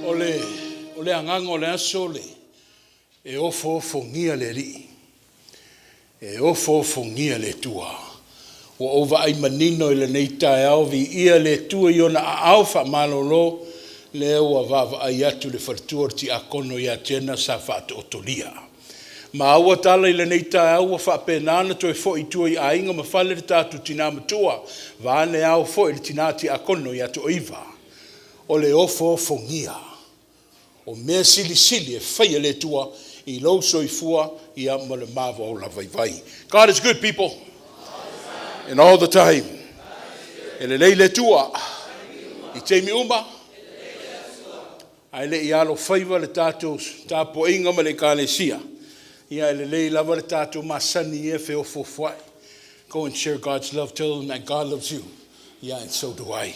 O le agaga o le aso le e ofoofogia le Alii, e ofoofogia le Atua. Ua ou vaai manino i lenei taeao, viia le Atua i Ona aao faamalolo lea ua vaavaai atu i le faletua o le tiakono ia Jena sa faatootolia. Maua tala i lenei taeao ua faapena ona toe foi i tua i aiga ma fale le tatou tina matua, vaeane ao foi le tina tiakono ia Toaiva. O le ofoofogia o mea silisili e faia e le Atua i lou soifua ma le ola vaivai. God is good, people, and all the time. E lelei le Atua i taimi uma, ae le i alofaiva le tatou tapuaiga ma le Ekalesia, ia e lelei lava le tatou masani ia e feofoofoai. Go and share God's love. Tell them that God loves you. Yeah, and so do I.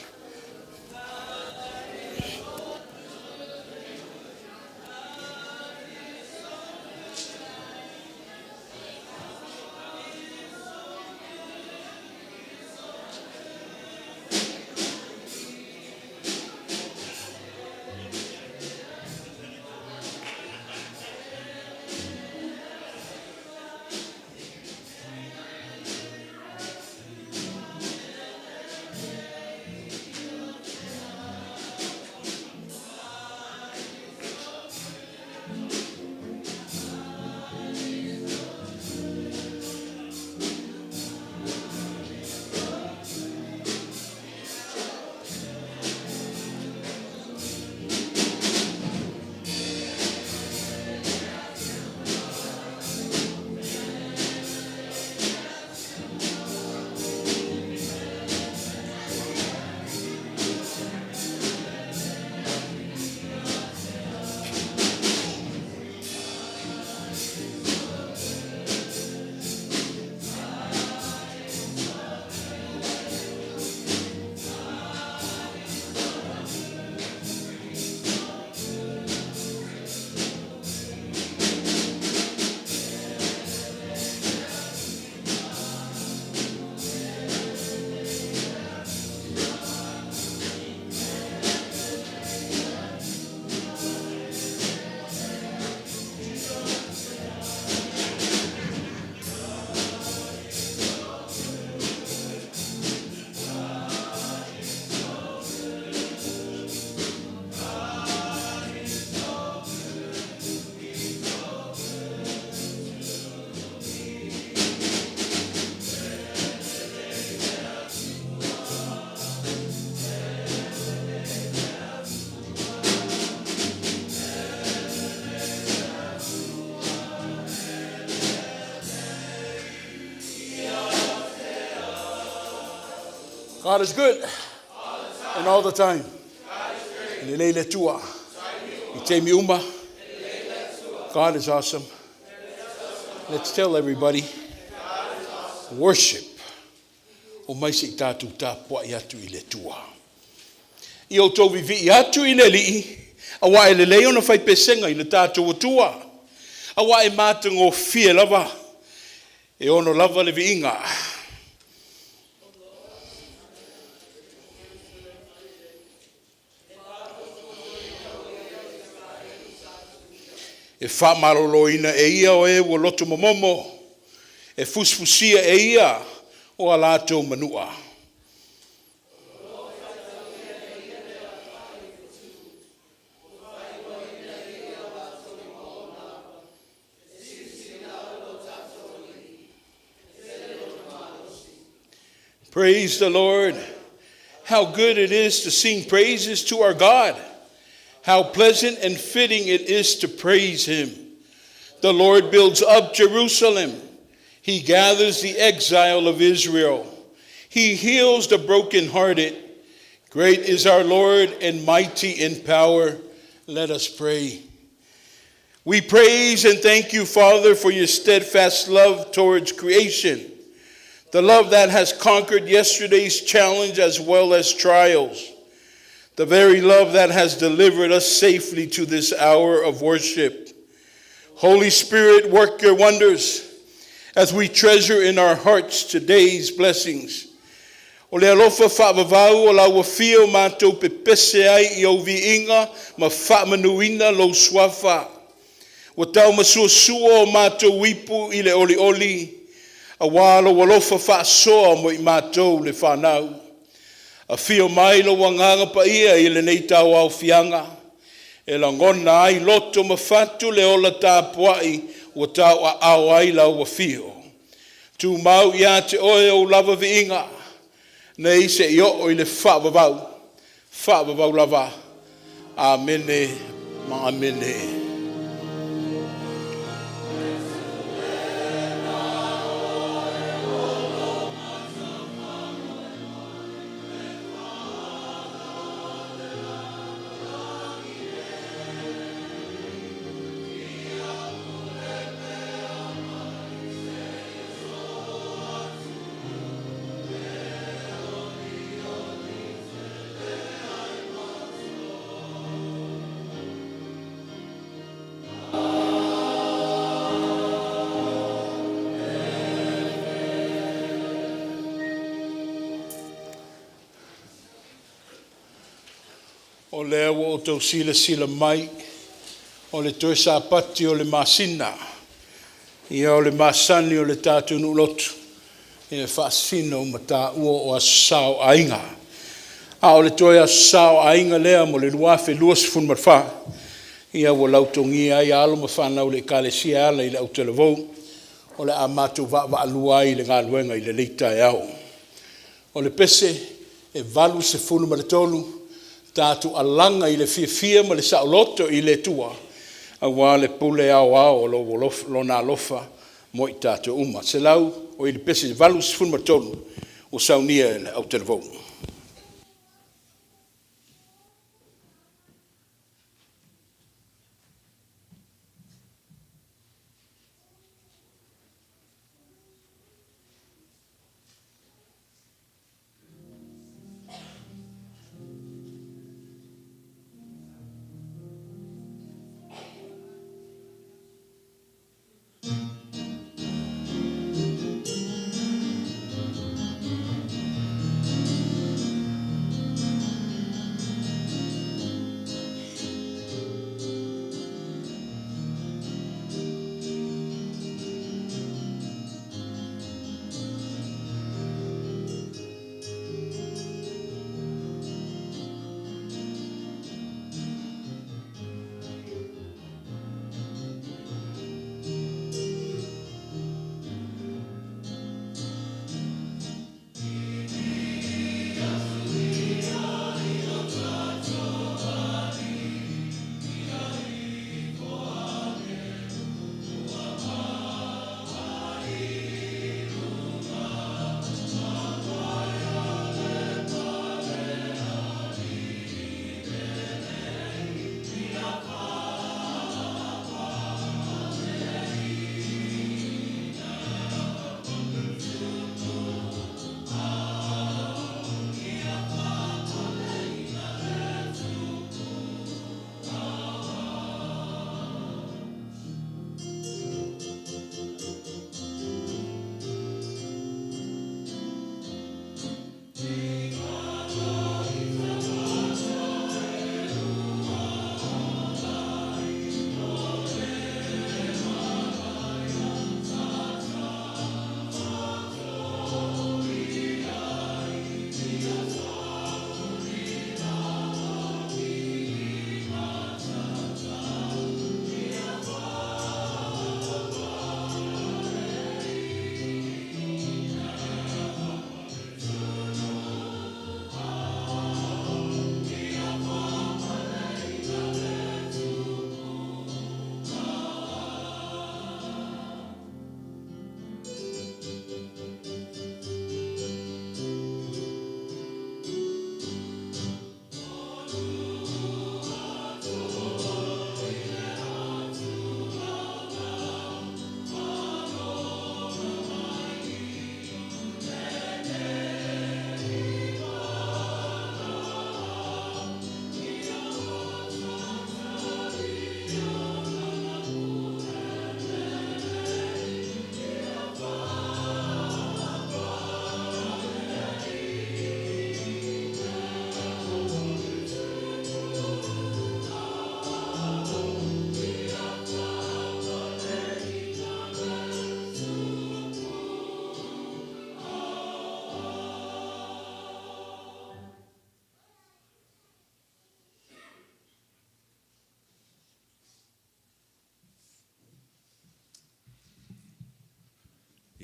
God is good and all the time. E lelei le Atua i taimi uma. God is awesome. Let's tell everybody. Worship. Omai se i tatou tapuai atu i le Atua. Ia outou vivii atu i le Alii, auā e lelei ona faipesega i le tatou Atua. Auā e matagofie lava, e ono lava le viiga. E faamaloloina e ia o e ua loto momomo, e fusifusia e ia o a latou manua. Praise the Lord. How good it is to sing praises to our God. How pleasant and fitting it is to praise him. The Lord builds up Jerusalem. He gathers the exile of Israel. He heals the brokenhearted. Great is our Lord and mighty in power. Let us pray. We praise and thank you, Father, for your steadfast love towards creation, the love that has conquered yesterday's challenge as well as trials, the very love that has delivered us safely to this hour of worship. Holy Spirit, work your wonders as we treasure in our hearts today's blessings. O le alofa faavavau o lau afio matou pepese ai i ou viiga ma faamanuina lou suafa. Ua taumasuasua o matou ipu i le olioli, aua lou alofa faasoa mo i matou le fanau. Afio mai lou Agaga Paia i lenei tauaofiaga, e lagona ai loto ma fatu le ola tapuai ua tauaao ai lau afio. Tumau ia te oe ou lava viiga, nei seia oo i le faavavau, faavavau lava. Amene ma Amene. O lea ua outou silasila mai, o le toe Sapati o le masina, ia o le masani o le tatou nuu lotu, e faasino ma taua o Aso Sa o Aiga. A o le toe Aso Sa o Aiga lea mo le 2024, ia ua lautogia ai alo ma fanau a le Ekalesia e ala i le autalavou, o le a matou vaavaalua ai i le galuega i lenei taeao. O le pese, e 83, tatou alaga i le fiafia ma le saoloto i le Atua aua le pule aoao o Lona alofa mo i tatou uma. Le pese 83 ua saunia e le Autalavou.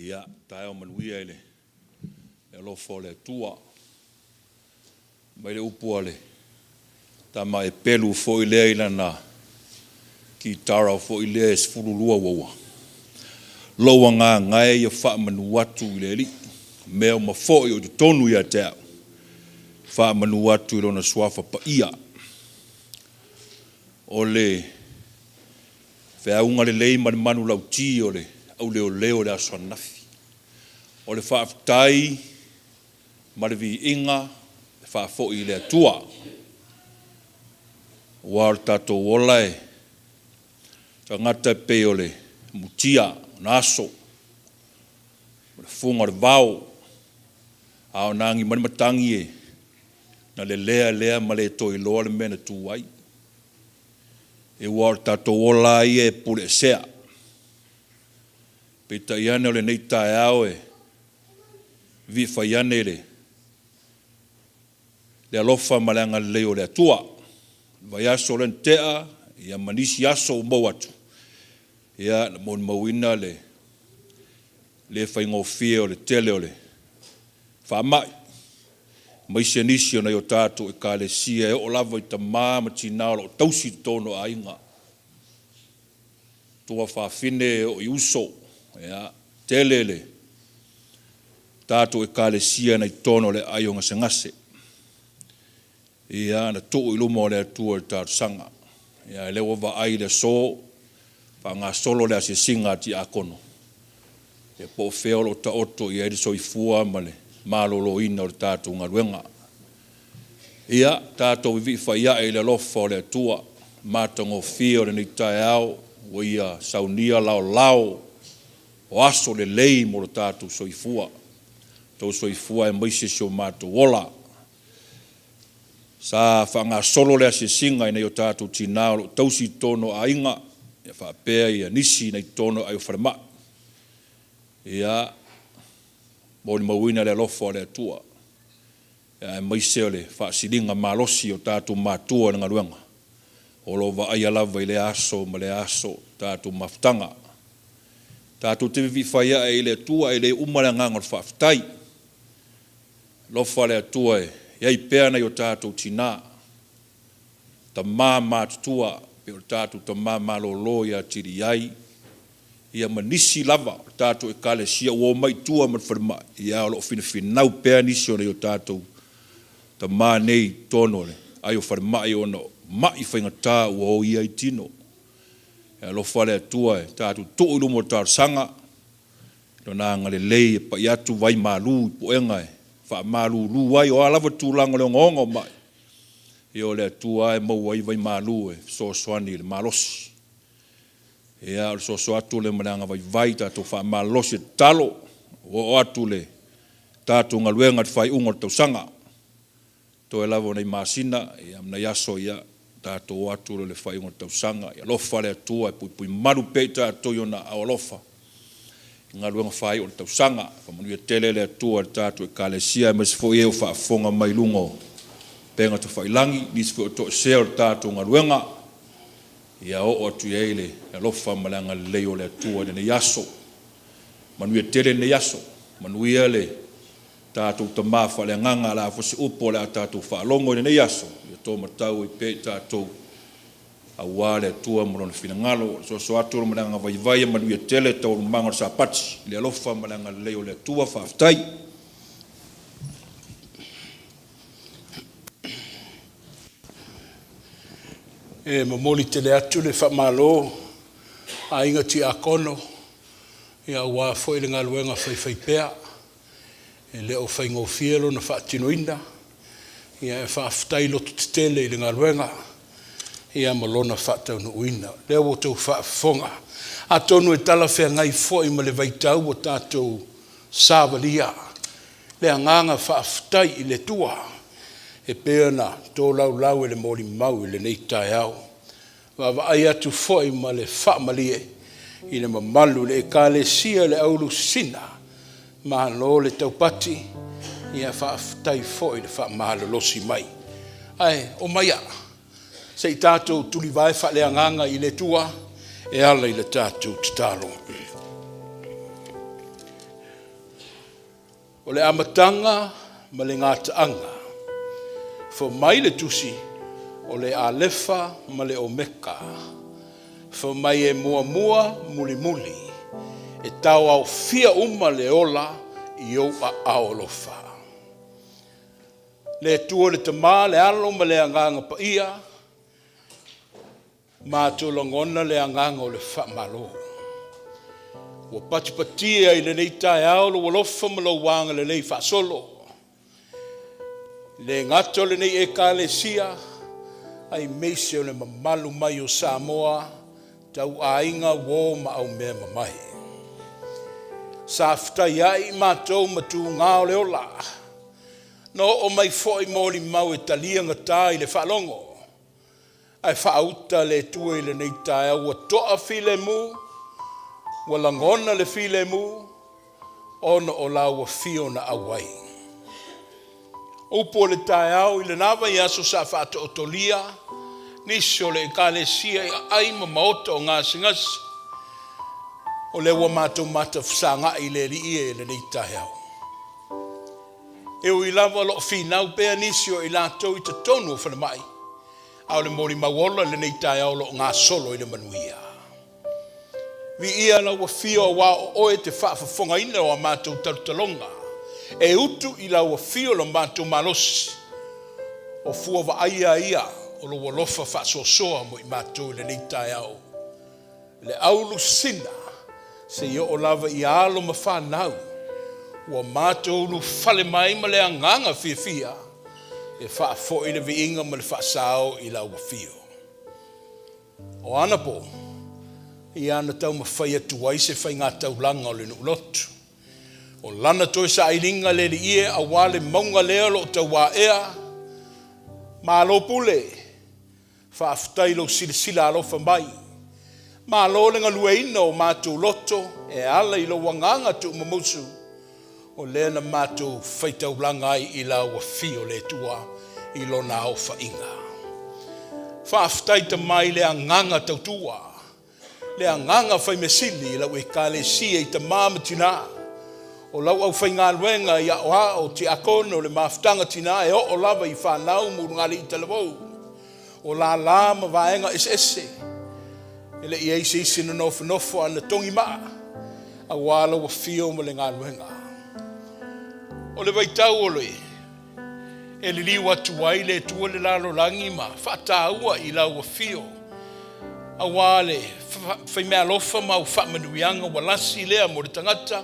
Ia, taeao manuia i le alofa o le Atua. Mai le upu a le tama pelu foi lea i lana kitara foi lea e 12 uaua. Lou agaga e ia faamanu atu i le Alii, mea uma foi o i totonu ia te au, faamanu atu i Lona Suafa Paia. O le feauga lelei ma le manulauti o le auleoleo i le aso ananafi. O le faafetai ma le viiga e faafoi i le Atua. Aua o le tatou ola e tagata e pei o le mutia o aso, o le fuga o le vao, a ona agi mai le matagi e na lelea lea ma le toe iloa le mea na tu ai. Aua o le tatou ola lava ia e puleesea. Peitai ane o lenei taeao e vivii ane i le alofa ma le agalelei o le Atua. Le vaiaso lea na tea, ia ma nisi aso ua maua atu, ia na molimauina le le faigofie o le tele o le faamai, aemaise nisi o nai o tatou Ekalesia e oo lava i tama ma tina o lo o tausi i totonu o aiga, tuafafine e oo i uso, ia, tele le tatou Ekalesia na i totonu o le aai o gasegase. Ia, na tuu i luma o le Atua i le talosaga. Ia, a o lea ua vaai i le aso, faagasolo le asiasiga a tiakono, ia po o fea o lo o taoto i ai le soifua ma le maloloina o le tatou galuega. Ia, tatou vivii fai ae i le alofa o le Atua, matagofie o lenei taeao ua Ia saunia laolao o aso lelei mo lo tatou soifua, outou soifua aemaise si o matou ola. Sa faagasolo le asiasiga i nai o tatou tina o lo o tausi i totonu o aiga, ia faapea nisi i totonu o aai o falemai. Ia, molimauina le alofa o le Atua, aemaise o le faasiligamalosi o tatou matua i le galuega, o lo o vaaia lava i lea aso ma lea aso tatou mafutaga. Tatou te vivii fai ae i le Atua, e le uma le agaga o le faafetai. Alofa le Atua e i ai pea nai o tatou tina, tama matutua, pei o le tatou tama malolo ia Tiliai, ia ma nisi lava o le tatou Ekalesia ua omai i tua ma le falemai, ia o lo o finafinau pea nisi o nai o tatou tama nei i totonu o le aai o falemai ona o mai faigata ua oia ai tino. E alofa le Atua e tatou tuu i luma o le talosaga, Lona agalelei e pai atu vai malu i puega e faamalulu ai, o a lava tulaga o le ogaoga o mai, ia o le Atua lava e maua ai vai malu e fesoasoani i le malosi. Ia, o le soso atu lea ma le aga vaivai, tatou faamalolosi e tatalo, ua oo atu le tatou galuega i le faaiuga o le tausaga. Toe lava o nai masina ma nai aso, ia tatou o atu loa i le faaiuga o le tausaga. Ia alofa le Atua e puipui malu pea i tatou i Ona aao alofa i galuega faaiu o le tausaga. Faamanuia tele le Atua i le tatou Ekalesia, aemaise foi e o faafofoga mai i luga o upega tafailagi, nisi foi o toesea o le tatou galuega, ia oo atu i ai le alofa ma le agalelei o le Atua i lenei aso. Manuia tele lenei aso, manuia le tatou tama faaleagaga, o le a foi se upu o le a tatou faalogo i lenei aso, ia tomatau ai pea i tatou aua le Atua ma Lona finagalo. O le soso atu ma le agaga vaivai, ia manuia tele taualumaga o le Sapati i le alofa ma le agalelei o le Atua. Faafetai. E momoli tele atu le faamalo aiga tiakono, aua foi le galuega faifaipea. E le o faigofie lona faatinoina, e faafetai lototetele i le galuega ma lona faataunuuina. O lea ua outou faafofoga, atonu e talafeagai foi ma le vaitau ua tatou savalia le agaga faafetai i le Atua e pei ona tolaulau e le molimau i lenei taeao. Vaavaai atu foi ma le faamalie i le mamalu i le Ekalesia le Au Lusina, malo le taupati, faafetai foi le faamalolosi mai. Ae omaia se i tatou tulivae faaleagaga i le Atua e ala i le tatou tatalo. O le amataga ma le gataaga. Fai mai le Tusi, o le Alefa ma le Omeka. Fai mai e muamua mulimuli, e taoaofia uma le ola i ou aao alofa. Le Atua le Tama, le Alo ma le Agaga Paia, matou lagona le agaga o le faamalo. Ua patipatia i lenei taeao lou alofa ma lou agalelei faasolo. E le gata o lenei Ekalesia, aemaise o le mamalu mai o Samoa, tauaiga, uo ma aumeamamae. Sa fetaiai matou ma tuga o le ola, na oo mai foi molimau e talia gata i le faalogo, ae faauta le Atua i lenei taeao ua toafilemu, ua lagona le filemu ona o lau afio na auai. O upu o le taeao i lena vaiaso sa faataotolia nisi o le Ekalesia i aai ma maota o gasegase, o lea ua matou matafesagai i le Alii e i lenei taeao. E ui lava o lo o finau pea nisi o i latou i totonu o falemai, a o le molimau ola i lenei taeao o lo o gasolo i le manuia. Viia lau afio aua o oe e te faafofogaina o a matou talotaloga, e utu i lau afio lo matou malosi, o fua vaaia ia o lou alofa faasoasoa mo i matou i lenei taeao. Le aulusina seia oo lava i alo ma fanau ua matou ulufale mai ma le agaga fiafia e faafoi le viiga ma le faasao i lau afio. O anapo, ia na taumafai atu ai se faigataulaga o le nuu lotu. O lana toe sailiga le Alii e aua le mauga lea o lo o tauaea. Malo pule, faafetai i lou silasila alofa mai. Malo le galueaina o matou loto e ala i lou agaga tuumumusu, o lea na matou faitaulaga ai i lau afio le Atua i lona aofaiga. Faafetai Tama i le agaga tautua, le agaga faimeasili i lau Ekalesia i tama ma tina, o lau aufaigaluega i aoao, tiakono, le mafutaga tina e oo lava i fanau ma ulugalii talavou, o lala ma vaega eseese. E le i i ai se isi na nofonofo ae na togi maa aua lau afio ma le galuega. O le vaitau o le e liliu atu ai le Atua le lalolagi ma faataua i lau afio aua le faimeaalofa ma au faamanuiaga ua lasi lea mo le tagata,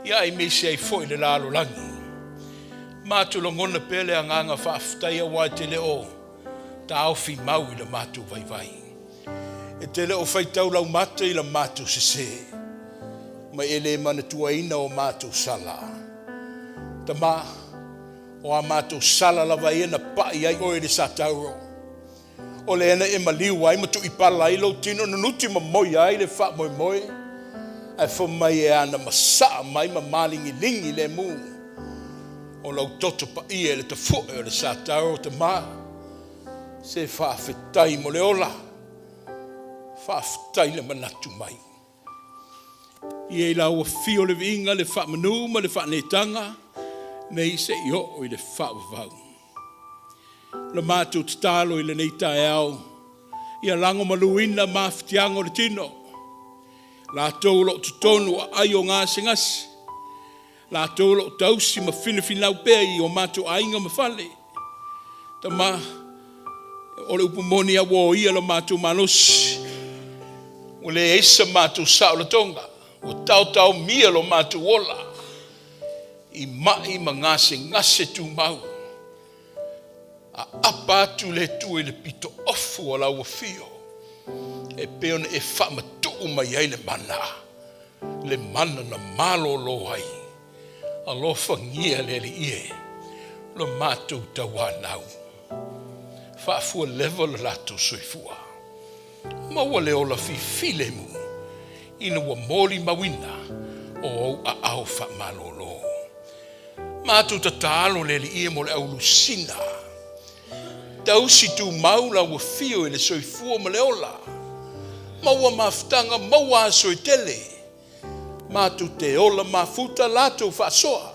ia aemaise ai foi le lalolagi. Matou lagona pea le agaga faafetai aua e te le o taofi mau i le matou vaivai. E te le o faitau laumata i la matou sese, ma e le manatuaina o matou sala. Tama, o a matou sala lava ia na pai ai oe i le satauro, o lea na e maliu ai ma tuipala ai lou tino nunuti ma moia ai le faamoemoe, ae fai mai e ana masaa mai ma maligiligi lemu o lau toto paia i le tafoe o le satauro. Tama, se faafetai mo le ola, faafetai le manatu mai. Ia i lau afio le viiga, le faamanu ma le faaneetaga, nei se i oo i le faavavau. O le matou tatalo i lenei taeao, ia lagomaluina mafatiaga o le tino, latou o lo o totonu o aai o gasegase, latou o lo o tausi ma finafinau pea i o matou aiga ma fale. Tama, o le upu moni lava ua oia lo matou malosi, ua leai sa matou saolotoga, ua taotaomia lo matou ola i mai ma gasegase tumau. Aapa atu le Atua i le pito ofu o lau afio e pei ona e faamatuu mai ai le mana, le mana na malolo ai. Alofagia le Alii e, lo matou tauanau. Faafualeva lo latou soifua. Maua le ola fifilemu ina ua molimauina o ou aao faamalolo. Matou tatalo le Alii e mo le aulusina. Tausi tumau lau afio i le soifua ma le ola. Maua mafutaga, maua aso e tele. Matou te ola mafuta latou faasoa.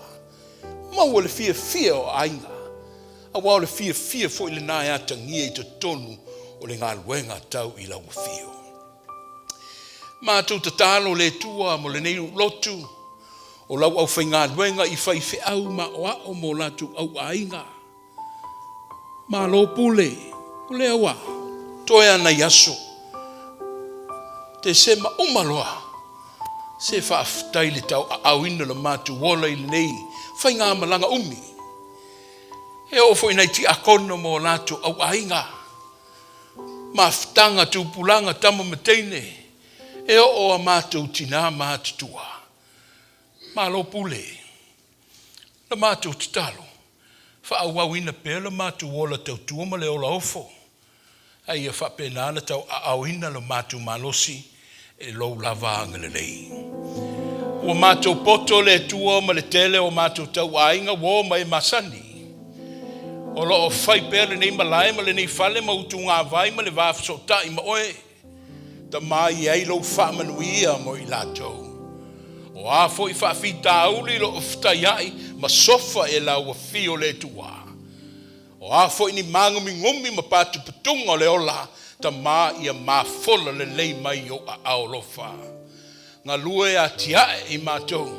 Maua le fiafia o aiga, aua o le fiafia foi lena e atagia i totonu o le galuega tau i lau afio. Matou tatalo le Atua mo lenei lotu o lau aufaigaluega i faifeau maoao mo latou auaiga. Malo pule, o lea ua toe a nai aso. Tesema uma loa. Se faafetai le tauaaoina o le matou ola i lenei faigamalaga umi. E oo foi nai tiakono mo latou auaiga. Mafutaga, tupulaga, tama ma teine, e oo a matou tina ma atutua. Malo pule. La matou tatalo, faaauauina pea le matou ola tautua ma le ola ofo, a ia faapena ona tauaaoina lo matou malosi e lou lava agalelei. Ua matou poto le Atua ma le tele o matou tauaiga uo ma e masani. O lo o fai pea lenei malae ma lenei fale ma utugavai ma le va fesootai ma oe. Tama i ai lou faamanuia mo i latou. O a foi faafitauli o lo o fetaiai ma sofa e lau afio le Atua. O a foi ni māgumigumi ma patuputuga o le ola, Tama ia mafola lelei mai i ou aao alofa. Galue atiae i matou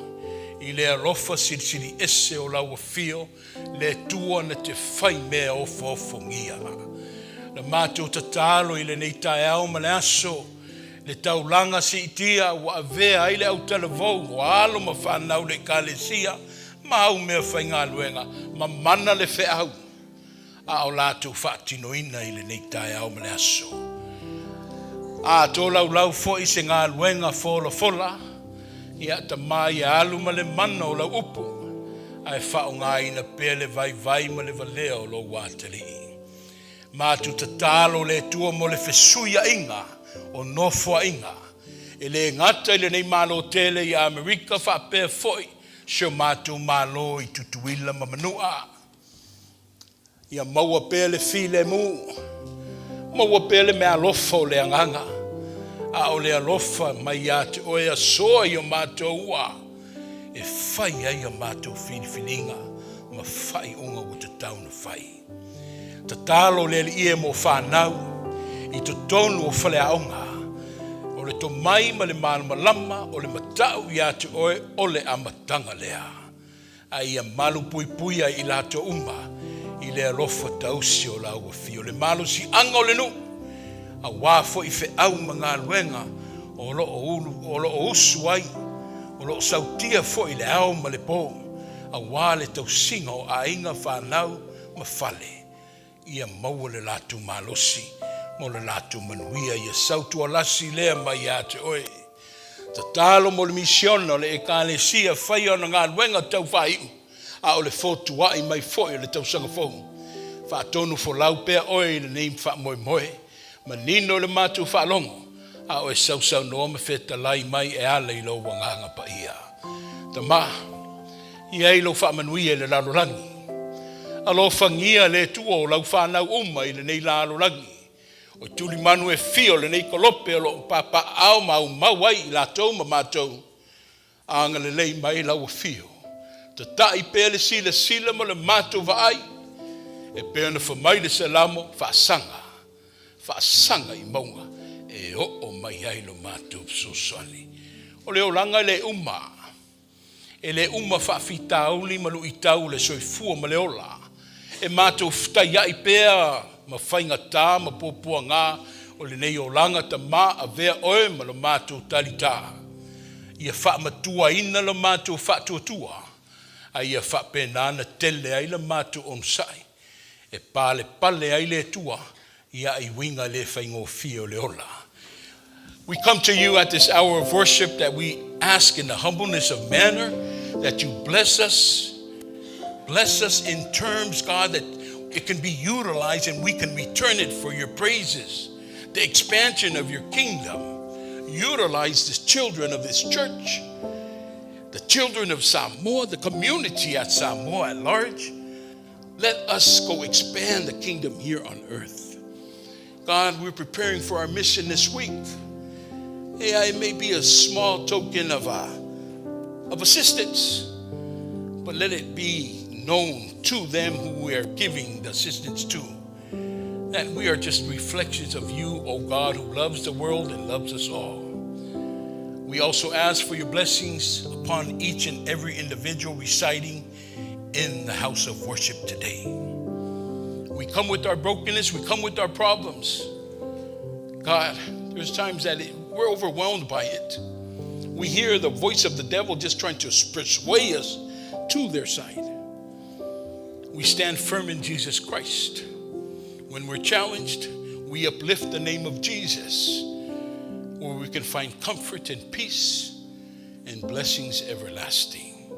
i le alofa silisili ese o lau afio le Atua na te fai mea ofoofogīa. Na matou tatalo i lenei taeao ma le aso, le taulaga siitia ua avea ai le autalavou o alo ma fanau le Ekalesia ma au meafaigaluega ma mana le feau a o latou faatinoina i lenei taeao ma le aso. A tolaulau foi se galuega folafola, ia Tama ia alu ma le mana o lau upu, ae faaaogaina pea le vaivai ma le valea o lou atalii. Matou tatalo le Atua mo le fesuiaiga o nofoaiga, e le gata i lenei Malo tele i Amerika faapea foi si o matou Malo i Tutuila ma Manua. Ia maua pea le filemu, maua pea le meaalofa o le agaga, a o le alofa mai ia te oe asoa i o matou ua e fai ai a matou filifiliga ma faaiuga ua tatau ona fai. Tatalo le Alii e mo fanau i totonu o faleaoga, o le tomai ma le malamalama o le matau ia te oe o le amataga lea. A ia malupuipuia i latou uma i le alofa tausi o lau afio, le malosiaga o le nuu, aua foi feau ma galuega o lo o ulu, o lo o usu ai, o lo o sautia foi le ao ma le po, aua le tausiga o aiga, fanau ma fale. Ia maua le latou malosi mo le latou manuia. Ia sautualasi lea mai ia te oe. Tatalo mo le misiona o le Ekalesia, faia ona galuega tau faaiu, a o le fotuai mai foi o le tausaga fou. Faatonu folau pea oe i lenei faamoemoe. Manino le matou faalogo, a o e sausaunoa ma fetalai mai e ala i lou Agaga Paia. Tama, i ai lou faamanuia i le lalolagi. Alofagia le Atua o lau fanau uma i lenei lalolagi. O tulimanu e fia o lenei kolope o lo o papaaao ma aumau ai i latou ma matou. Agalelei mai lau afio. Tatai pea le silasila ma le matou vaai. E pei ona fai mai le Salamo, faasaga, faasaga i mauga e oo mai ai lo matou fesoasoani. O le olaga e le uma. E le uma faafitauli ma luitau o le soifua ma le ola. E matou fetaiai pea ma faigata ma puapuaga o lenei olaga Tama avea oe ma lo matou talitā. Ia faamatuaina lo matou faatuatua, a ia faapena ona tele ai la matou onosai, e palepale ai le Atua ia i uiga le faigofie o le ola. We come to you at this hour of worship that we ask in the humbleness of manner that you bless us. Bless us in terms, God, that it can be utilized and we can return it for your praises. The expansion of your kingdom. Utilize the children of this church, the children of Samoa, the community at Samoa at large. Let us go expand the kingdom here on earth. God, we're preparing for our mission this week. Yeah, it may be a small token of, of assistance, but let it be known to them who we are giving the assistance to, that we are just reflections of you, O God, who loves the world and loves us all. We also ask for your blessings upon each and every individual residing in the house of worship today. We come with our brokenness, we come with our problems. God, there's times that we're overwhelmed by it. We hear the voice of the devil just trying to persuade us to their side. We stand firm in Jesus Christ. When we're challenged, we uplift the name of Jesus, where we can find comfort and peace and blessings everlasting.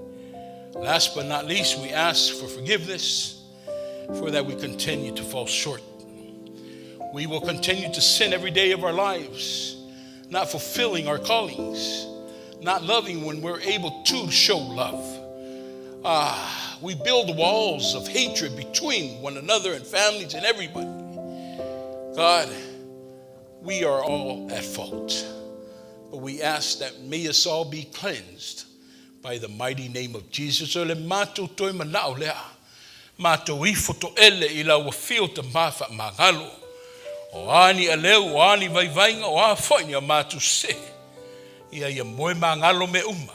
Last but not least, we ask for forgiveness for that we continue to fall short. We will continue to sin every day of our lives, not fulfilling our callings, not loving when we're able to show love. We build walls of hatred between one another and families and everybody. God, we are all at fault. But we ask that may us all be cleansed by the mighty name of Jesus. O le matou toe manao lea. Matou ifo toele i lau afio Tama faamagalo. O a ni aleu, o a ni vaivaiga, o a foi ni a matou sese. Ia ia moe magalo mea uma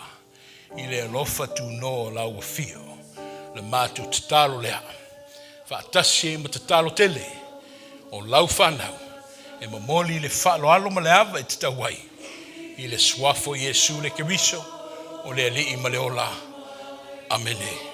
i le alofa tunoa o lau afio. Le matou tatalo lea. Faatasi ai ma tatalo tele o lau fanau e momoli le faaaloalo ma le ava e tatau ai i le Suafa o Iesu le Keriso o le Alii ma le Ola. Amene.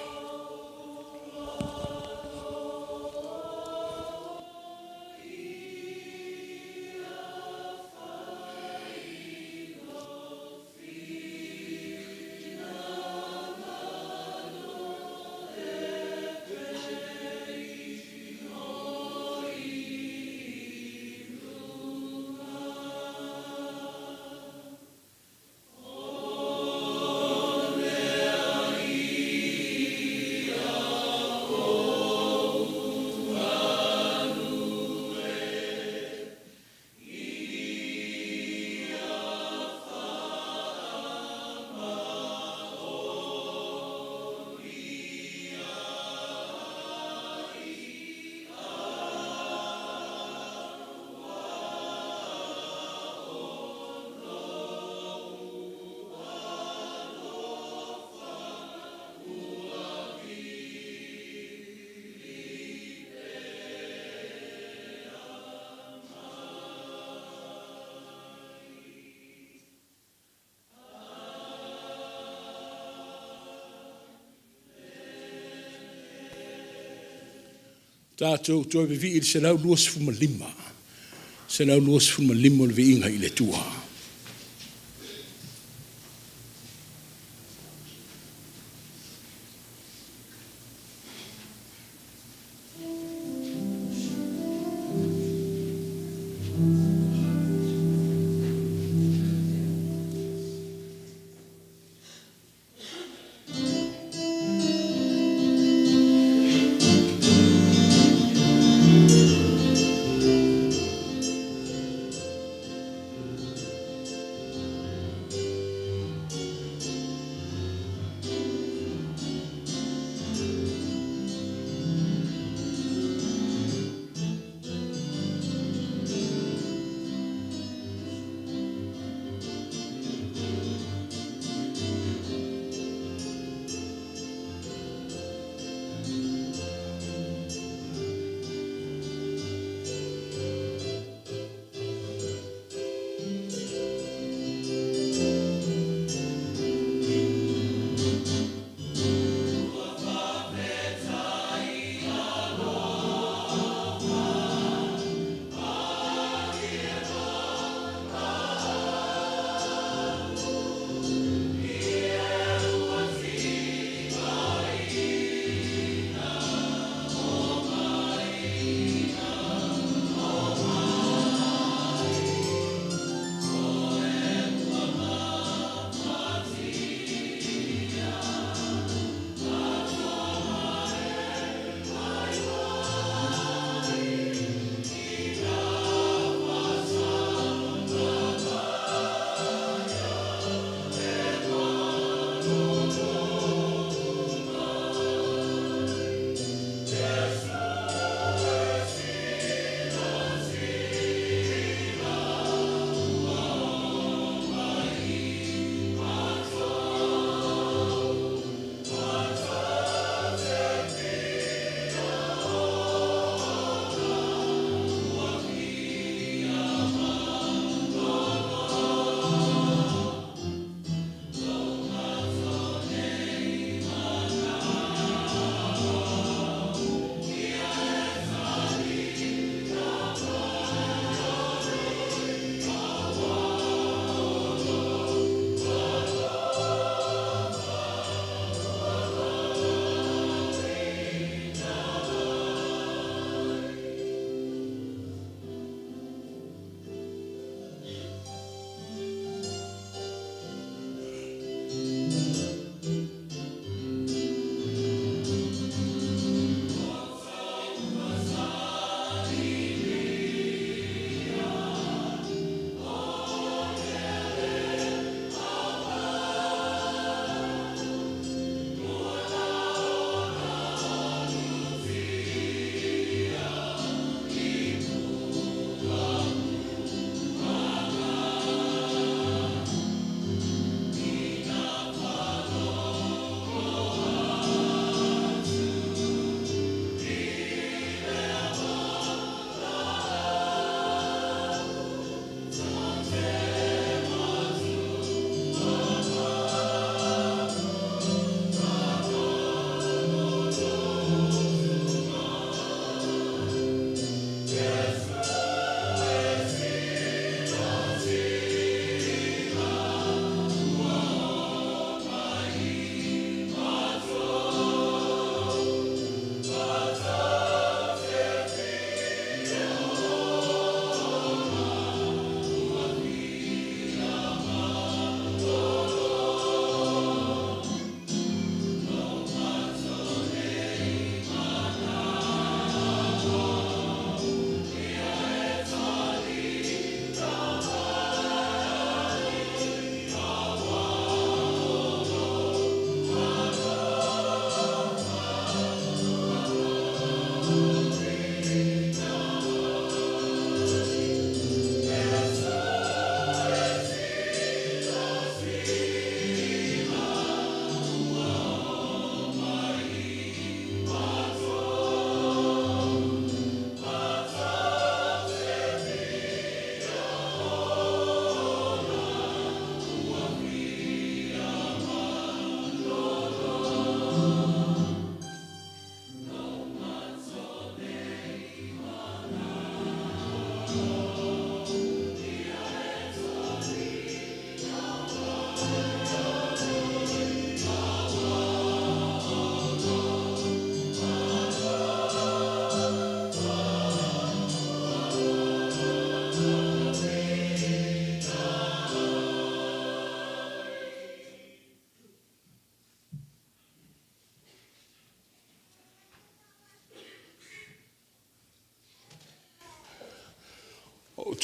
Tatou toe vivii i le 125, 125 o le viiga i le Atua.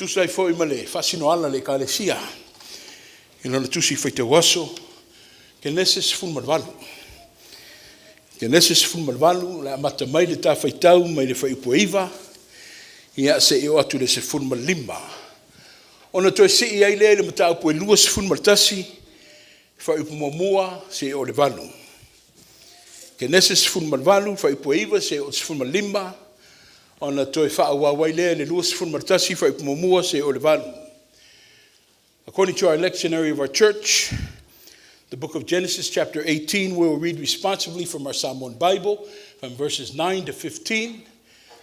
tusa ai foi ma le faasinoala a le Ekalesia i lana Tusi Faitau Aso, Kenese 18. Kenese 18, o le a amata mai le ta faitau mai le fuaiupu e 9, ia seia oo atu i le 15. Ona toe sii ai lea i le mataupu e 21, fuaiupu 1 seia oo i le 8. Kenese 18, fuaiupu e 9 seia oo i le 15, ona toe faaauau ai lea i le 21, fuaiupu 1 seia oo i le 8. According to our lectionary of our church, the book of Genesis, chapter 18, we will read responsively from our Samoan Bible from verses 9 to 15.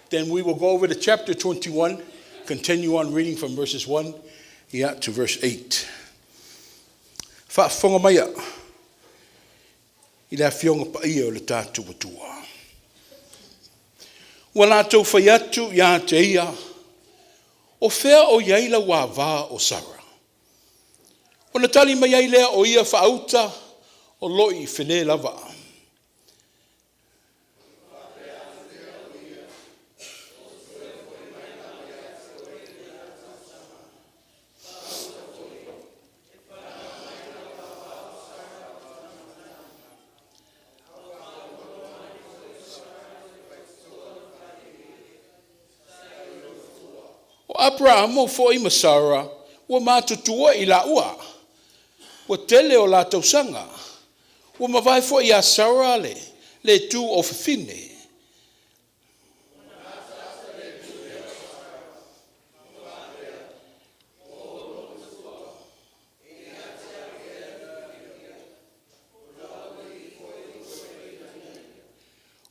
Then we will go over to chapter 21, continue on reading from verses 1 to verse 8. Faafofoga maia i le Afioga Paia o le tatou Atua. Ua latou fai atu ia te ia, O fea o i ai lau ava o Sara? Ona tali mai ai lea o ia faauta o lo o i fale lava. O Aperamo foi ma Sara ua matutua i laua, ua tele o la tausaga, ua mavae foi ia Sara le tu o fafine.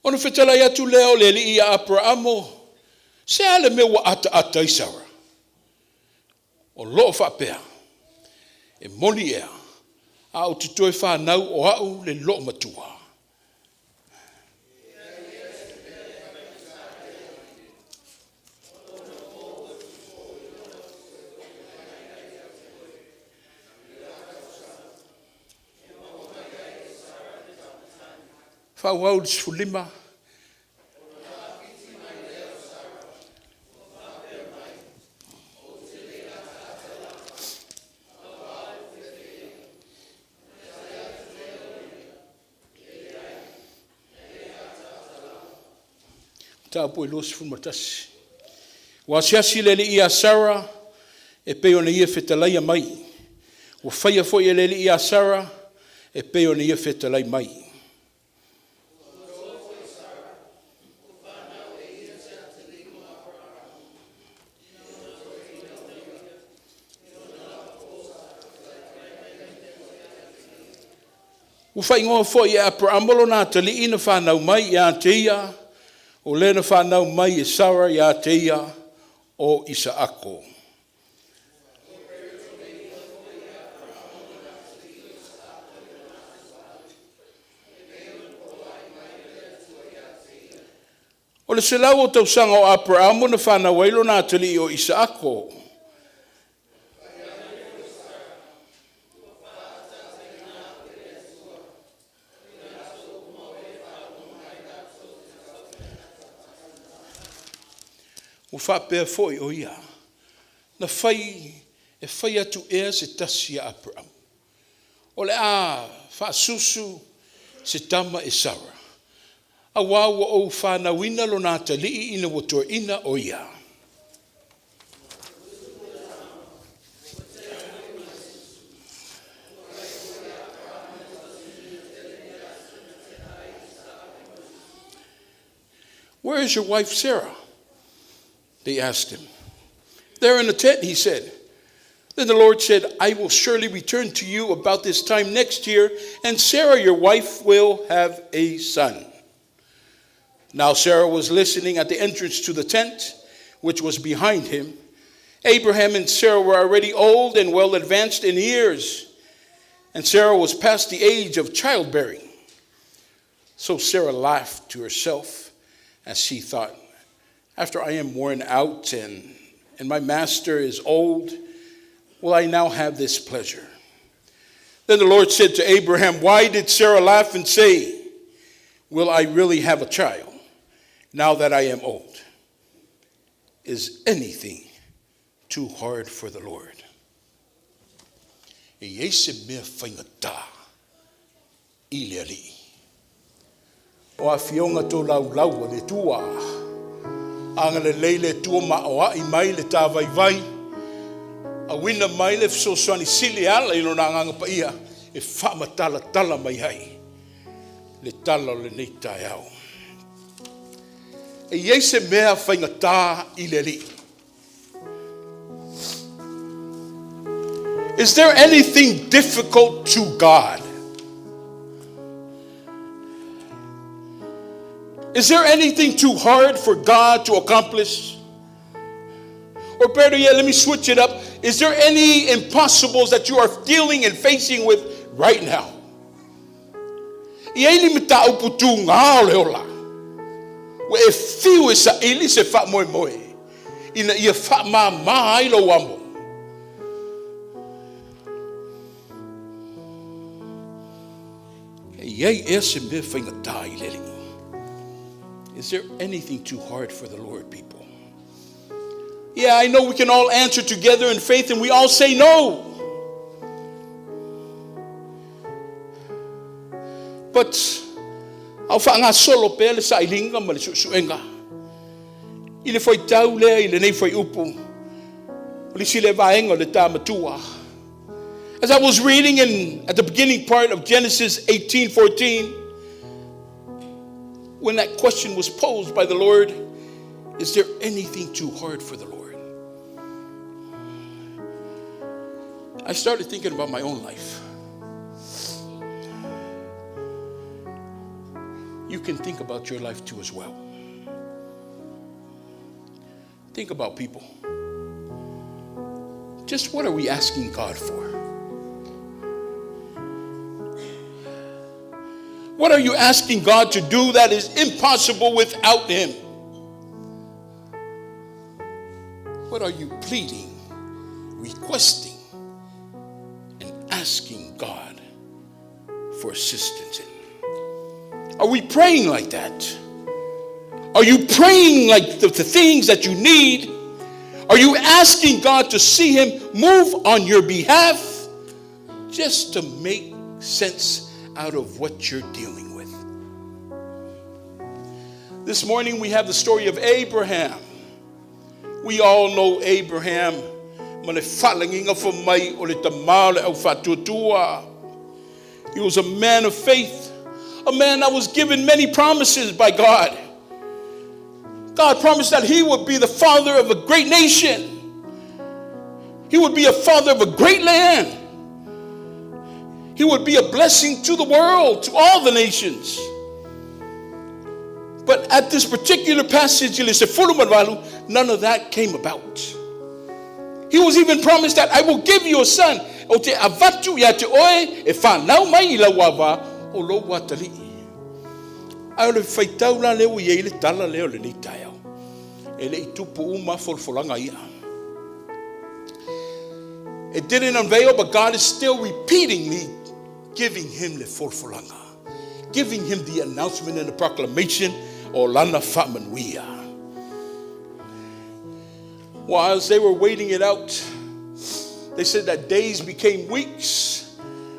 Ona fetalai atu lea o le Alii ia Aperamo, se a le mea ua ataata ai Sara? O loo faapea, e moni ea, a ou te toe fanau o au le loomatua? Faaauau le 15. Mataupu e 21. Ua asiasi le Alii ia Sara e pei ona ia fetalaia mai. Ua faia foi e le Alii ia Sara e pei ona ia fetalai mai. Ua faaigoa foi e Aperamo lona atalii na fanau mai ia te ia, o le na fanau mai e Sara ia te ia, o Isaako. O le 100 o tausaga o Aperamo na fanau ai lona atalii o Isaako. Ua faapea foi o ia, na fai e fai atu ea se tasi ia Aperamo, o le a faasusu se tama e Sara, auā ua ou fanauina lona atalii ina ua toeaina o ia. Where is your wife Sarah? They asked him. There in the tent, he said. Then the Lord said, I will surely return to you about this time next year, and Sarah, your wife, will have a son. Now Sarah was listening at the entrance to the tent, which was behind him. Abraham and Sarah were already old and well advanced in years, and Sarah was past the age of childbearing. So Sarah laughed to herself as she thought, After I am worn out and my master is old, will I now have this pleasure? Then the Lord said to Abraham, Why did Sarah laugh and say, Will I really have a child now that I am old? Is anything too hard for the Lord? E i ai se mea faigata i le Alii? O afioga tolaulau a le Atua. Agalelei le Atua ma aoai mai le ta vaivai, auina mai le fesoasoani sili e ala i Lona Agaga Paia e faamatalatala mai ai le tala o lenei taeao. E i ai se mea faigata i le Alii? Is there anything difficult to God? Is there anything too hard for God to accomplish? Or better yet, let me switch it up. Is there any impossibles that you are dealing and facing with right now? E i ai ni mataupu tugā o le ola ua e fiu e saili se faamoemoe ina ia faamāmā ai lou amo? E i ai ea se mea faigata i le Alii? Is there anything too hard for the Lord, people? Yeah, I know we can all answer together in faith and we all say no. But a o faagasolo pea le sailiga ma le suesuega i le faitau lea i lenei fuaiupu o le isi lea vaega o le ta matua. As I was reading in at the beginning part of Genesis 18:14, when that question was posed by the Lord, is there anything too hard for the Lord? I started thinking about my own life. You can think about your life too as well. Think about people. Just what are we asking God for? What are you asking God to do that is impossible without Him? What are you pleading, requesting, and asking God for assistance in? Are we praying like that? Are you praying like the things that you need? Are you asking God to see Him move on your behalf just to make sense out of what you're dealing with? This morning we have the story of Abraham. We all know Abraham ma le faalagiga fai mai o le tamā o le aufaatuatua. He was a man of faith, a man that was given many promises by God. God promised that he would be the father of a great nation. He would be a father of a great land. He would be a blessing to the world, to all the nations. But at this particular passage, none of that came about. He was even promised that I will give you a son. Ou te avatu ia te oe e whanau mai i lau ava o lou atalii. Ae o le faitau la lea ua i ai le tala lea o lenei taeao. E le i tupu uma folafolaga ia. It didn't unveil, but God is still repeatedly giving him le folafolaga. Giving him the announcement and the proclamation o lana faamanuia. Well, as they were waiting it out, they said that days became weeks,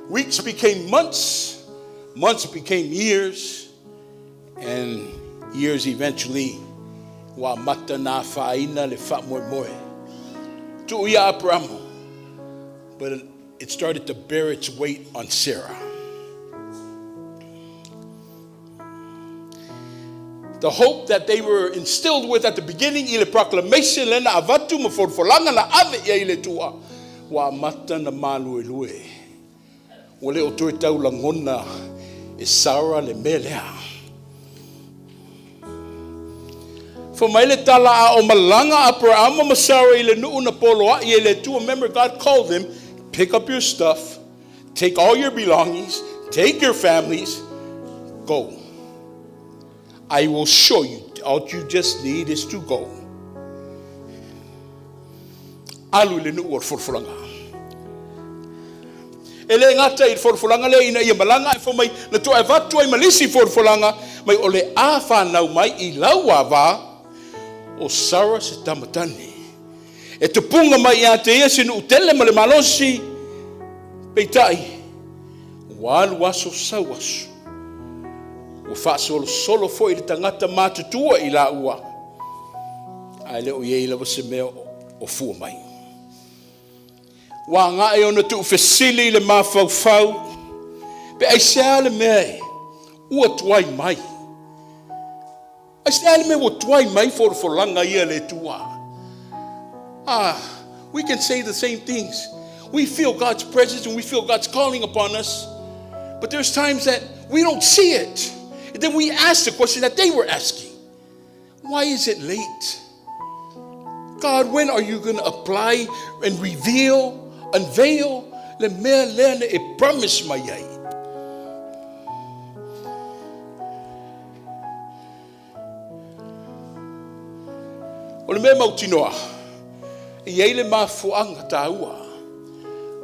weeks became months, months became years, and years eventually ua amata ona afaina le faamoemoe. Tuu ia Aperamo, but it started to bear its weight on Sarah. The hope that they were instilled with at the beginning i le proclamation lea na avatu ma folafolaga na ave i ai le Atua, ua amata ona maluelue. Ua le o toe tau lagona e Sarah le mea lea. Fai mai le tala a o malaga Aperama ma Sarah i le nuu na poloai e le Atua. Remember, God called them, pick up your stuff, take all your belongings, take your families, go. I will show you. All you just need is to go. Alu i le nuu o le folafolaga. E le gata i le folafolaga lea ina ia malaga ae fai mai na toe avatu ai ma le isi folafolaga mai o le a fanau mai i lau ava o Sarah se tama tane. E tupuga mai ia te ia se nuu tele ma le malosi. Peitai, ua alu aso sau aso, ua faasolosolo foi le tagata matutua i laua, ae le o i ai lava se mea o fua mai. Ua agai ona tuufesili i le mafaufau, pe aisea le mea ua tuai mai? Aisea le mea ua tuai mai folafolaga ia a le Atua? Ah, we can say the same things. We feel God's presence and we feel God's calling upon us. But there's times that we don't see it. And then we ask the question that they were asking. Why is it late? God, when are you going to apply and reveal, unveil le mea lea na e promise mai ai? O le mea mautinoa, e i ai le mafuaaga taua.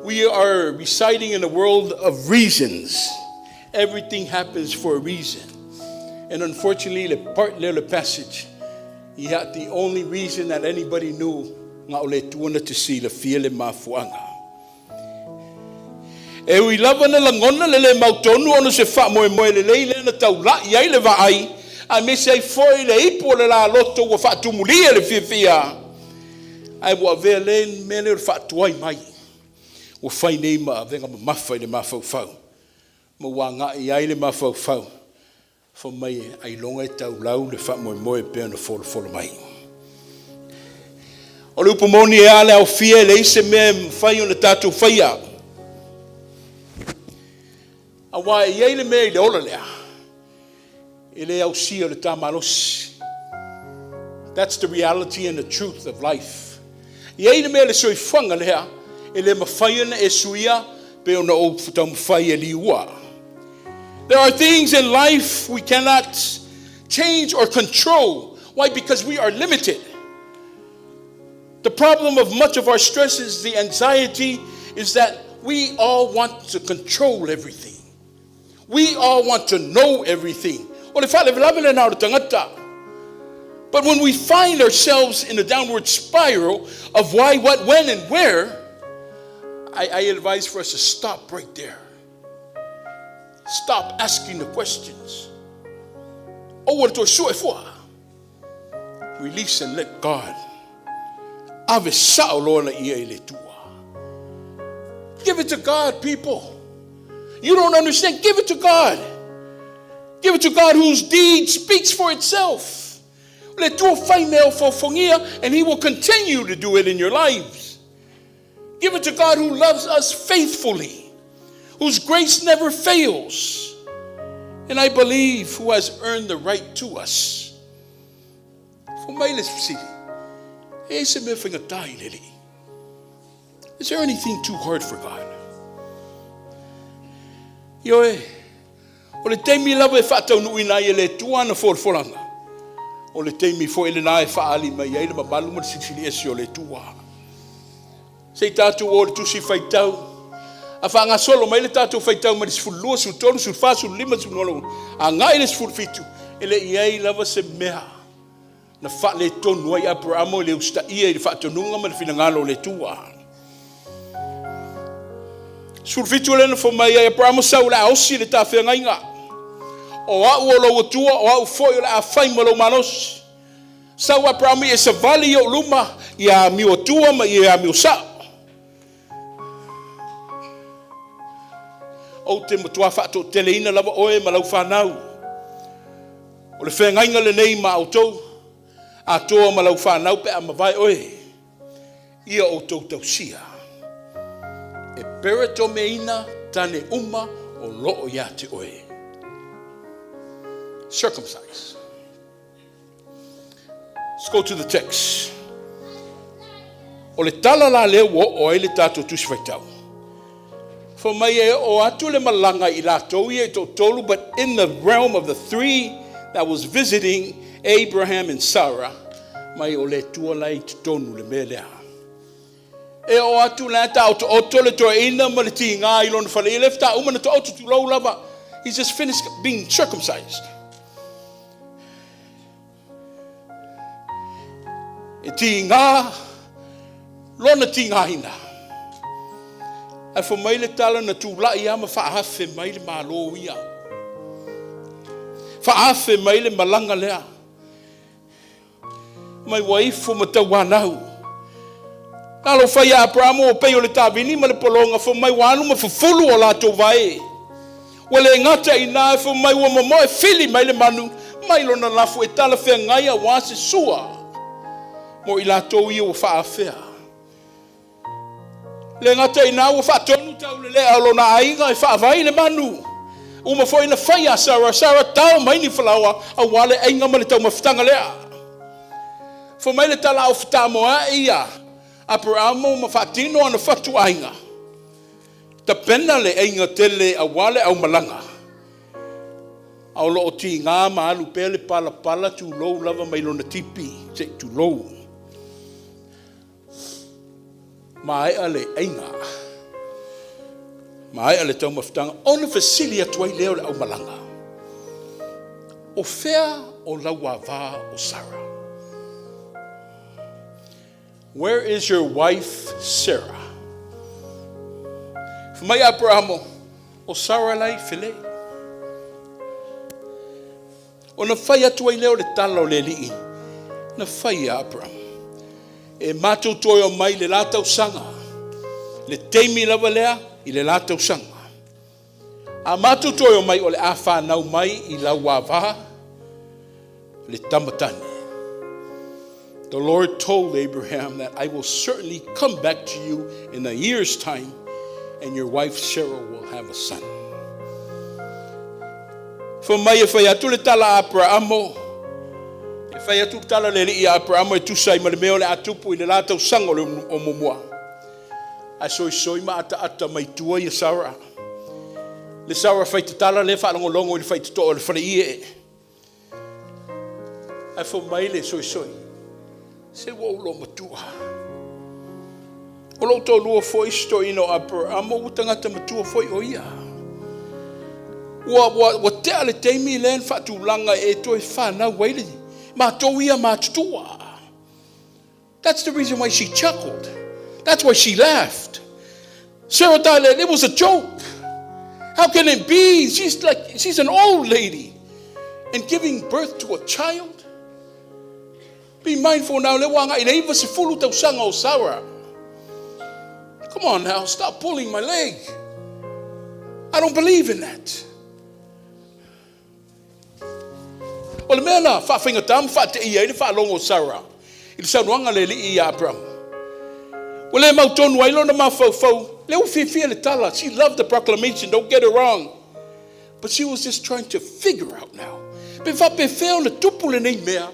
We are residing in a world of reasons. Everything happens for a reason. And unfortunately, le part lea o le passage, ia, the only reason that anybody knew, na o le Atua na te silafia le mafuaaga. E ui lava na lagona le le mautonu ona se faamoemoe lelei lea na taulai ai le vaai, aemaise ai foi le ipu o le laloto ua faatumulia le fiafia, ae ua avea le mea lea o le faatuai mai, ua fai nei ma avega mamafa i le mafaufau, ma ua agai ai le mafaufau, fai mai ailoga e taulau le faamoemoe pei ona folafolo mai. O le upu moni e a le aofia, e leai se mea e mafai ona tatou faia. Aua e i ai le mea i le ola lea, e le ausia le tamalosi. That's the reality and the truth of life. E i ai le mea le soifuaga lea, e le mafai ona e suia pe ona ou taumafai e liua. There are things in life we cannot change or control. Why? Because we are limited. The problem of much of our stress is the anxiety is that we all want to control everything. We all want to know everything. O le faalavelave lena o le tagata. But when we find ourselves in a downward spiral of why, what, when, and where, I advise for us to stop right there. Stop asking the questions. Aua le toe sue fua. Release and let God. Ave sao loa na ia i le Atua. Give it to God, people. You don't understand. Give it to God. Give it to God whose deed speaks for itself. Le Atua fai mea ofofogia, and He will continue to do it in your lives. Give it to God who loves us faithfully, whose grace never fails, and I believe who has earned the right to us. Fai mai le fesili, e se mea faigata i le Alii? Is there anything too hard for God? Ioe, o le taimi lava e faataunuuina ai e le Atua ana folafolaga, o le taimi foi lena e faaali mai ai le mamalu ma le silisili ese o le Atua. Se i tatou o le tusi faitau. A faagasolo mai le tatou faitau mai le 12, 13, 14, 15, 16, agai le 17, e le i ai lava se mea na faaletonu ai Aperamo i le usitaia i le faatonuga ma le finagalo o le Atua. 17 lea na fai mai ai Aperamo, sau o le a osi le ta feagaiga. O au o lou Atua, o au foi o le a fai ma lou malosi. Sau Aperamo e savali i ou luma, ia amio atua ma ia amio sao. Ou te matua faatoateleina lava oe ma lau fanau. O le feagaiga lenei ma outou, atoa ma lau fanau pe a mavae oe, ia outou tausia. E peretomeina tane uma o loo ia te oe. Circumcise. Let's go to the text. O le tala la lea ua oo ai le tatou tusi faitau. Fai mai e oo atu le malaga i latou ia i toatolu, but in the realm of the three that was visiting Abraham and Sarah, mai o le Atua la i totonu le mea lea. E oo atu la ta oto le toeaina ma le tiga i lona fale. I le faatoa uma na taoto tulou lava. He's just finished being circumcised. E tiga Lona tigaina. Ae fai mai le tala na tulai lava ma faaafe mai le Malo ia. Faaafe mai le malaga lea. Mai ua ifo ma tauanau. Talofa ia Aperamo ua pei o le tavini ma le pologa, fai mai ua alu ma fufulu o latou vae. Ua le gata i ina, fai mai ua momoe fili mai le manu mai lona lafo e talafeagai aua se sua mo i latou ia ua faaafea. Le gata i ina, ua faatonu taulelea o lona aiga e faavai le manu. Uma foi na fai a Sara, Sara tao mai ni falaoa aua le aiga ma le taumafataga lea. Fai mai le tala au fetamoea'i ia Aperamo ma faatino ana fatuaiga. Tapena le aiga tele aua le aumalaga. A o lo o tiga ma alu pea le palapala tulou lava mai lona tipi se i tulou. Maea le aiga, maea le taumafataga, ona fesili atu ai lea o le aumalaga, O fea o lau ava o Sara? Where is your wife Sarah? Fai mai Aperamo, O Sara la i felei. Ona fai atu ai lea o le tala o le Alii na fai ia Aperamo, E matou toe omai i le la tausaga, le taimi lava lea i le la tausaga. A matou toe omai o le a fanau mai i lau ava le tama tane. The Lord told Abraham that I will certainly come back to you in a year's time and your wife Sarah will have a son. Fai mai e fai atu le tala a Aperamo, e fai atu le tala a le Alii ia Aperamo e tusa ai ma le mea o le a tupu i le la tausaga o le o muamua. Ae soisoi ma ataata mai tua ia Sarah. Le Sarah fai tatala lea faalogologo i le faitotoa o le faleie. Ae fai mai le soisoi, se ua ou loomatua. O lou toalua foi si toeaina o Aperamo ua tagata matua foi o ia. Ua, ua, ua tea le taimi lea na faatulaga e toe fanau ai le matou ia matutua. That's the reason why she chuckled. That's why she laughed. Sarah thought that it was a joke. How can it be? She's like, she's an old lady and giving birth to a child. Be mindful now, le ua agai i le 90 tausaga o Sarah. Come on now, stop pulling my leg. I don't believe in that. O le mea na faafaigata ma faateia ai le faalogo o Sarah i le saunoaga a le Alii ia Aperamo. Ua le mautonu ai lona mafaufau, lea ua fiafia le tala. She loved the proclamation, don't get her wrong. But she was just trying to figure out now. Pe faapefea ona tupu lenei mea,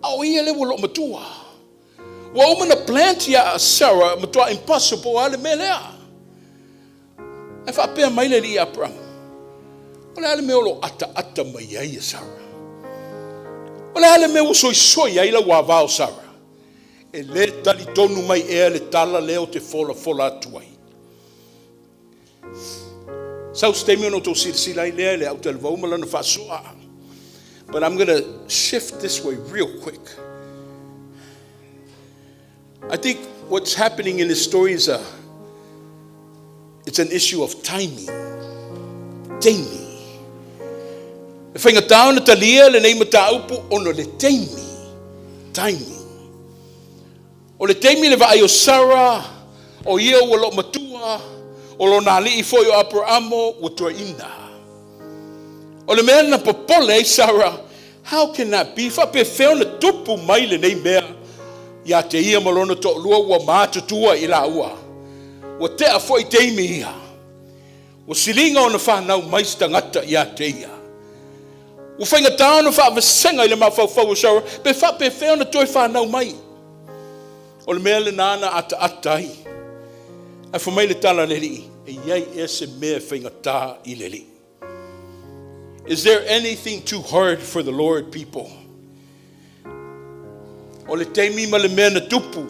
a o ia lea ua loomatua. Ua uma na plant ia Sarah, matua impossible lava le mea lea. Ae faapea mai le alii Aperamo, O le a le mea o lo o ataata mai ai e Sarah? O le a le mea ua soisoi ai lau ava o Sarah? E le talitonu mai ea le tala lea ou te folafola atu ai? Sau se taimi ona outou silasila ai lea i le autalavou ma lana faasoa. But I'm going to shift this way real quick. I think what's happening in this story is a it's an issue of timing. Taimi. E faigata ona talia lenei mataupu ona o le taimi. Timing. O le taimi le vaai o Sarah, o ia ua loomatua, o lona alii foi o Aperamo ua toeaina. O le mea na popole ai Sarah, how can that be? Faapefea ona tupu mai lenei mea ia te ia ma lona toalua ua matutua i laua. Ua tea foi taimi ia. Ua siliga ona fanau mai se tagata ia te ia. Ua faigata ona faavasega i le mafaufau o Sarah pe faapefea ona toe fanau mai. O le mea lena na ataata ai. Ae fai mai le tala a le Alii, e i ai ea se mea e faigata i le Alii? Is there anything too hard for the Lord, people? O le taimi ma le mea na tupu.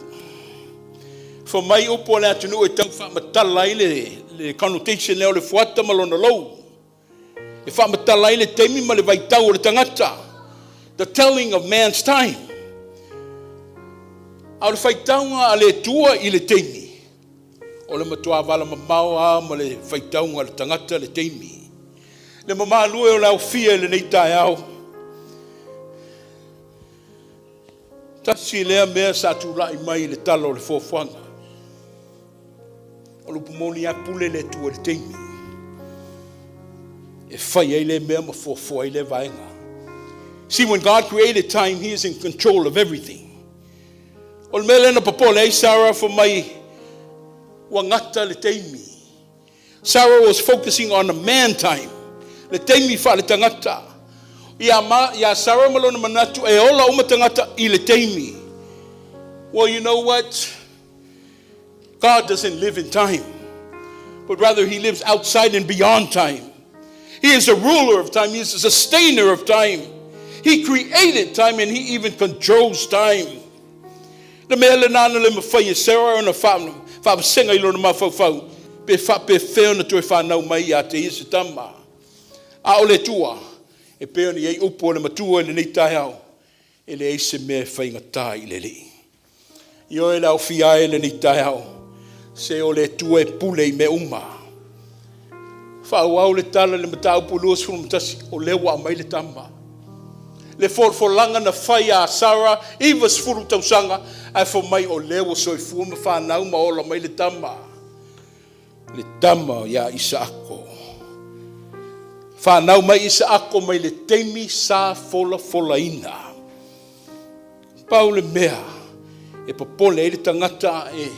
Fai mai upu a le atunuu e tau faamatala ai le, le connotation lea o le fuata ma lona lou. E faamatala ai le taimi ma le vaitau o le tagata. The telling of man's time. A o le faitauga a le Atua i le taimi, o le matua vala mamao lava ma le faitauga a le tagata le taimi. Le mamalu e o le aofia i lenei taeao, tasi lea mea sa tulai mai i le tala o le fuafuaga. O le upu moni lava, pule le Atua i le taimi e fai ai lea mea ma fuafua ai lea vaega. See, when God created time, He is in control of everything. O le mea lea na popole ai Sarah fai mai ua gata le taimi. Sarah was focusing on a man time, le taimi faale-tagata. Ia, ma, ia Sarah ma lona manatu e ola uma tagata i le taimi. Well, you know what? God doesn't live in time, but rather He lives outside and beyond time. He is a ruler of time. He is a sustainer of time. He created time and He even controls time. Le mea lena na le mafai e Sarah ona faavasega i lona mafaufau pe faapefea ona toe fanau mai ia te ia se tama. A o le Atua, e pei ona i ai upu a le matua i lenei taeao, e leai se mea e faigata i le Alii. Ioe le aofia ai lenei taeao, se o le Atua e pule i mea uma. Faaauau le tala i le mataupu 21, o lea ua aumai le tama. Le folafolaga na fai a Sara, 90 tausaga, ae fai mai o lea ua soifua ma fanau ma ola mai le tama. Le tama ia Isaako. Fanau mai Isaako mai le taimi sa folafolaina. Pau le mea e popole ai le tagata e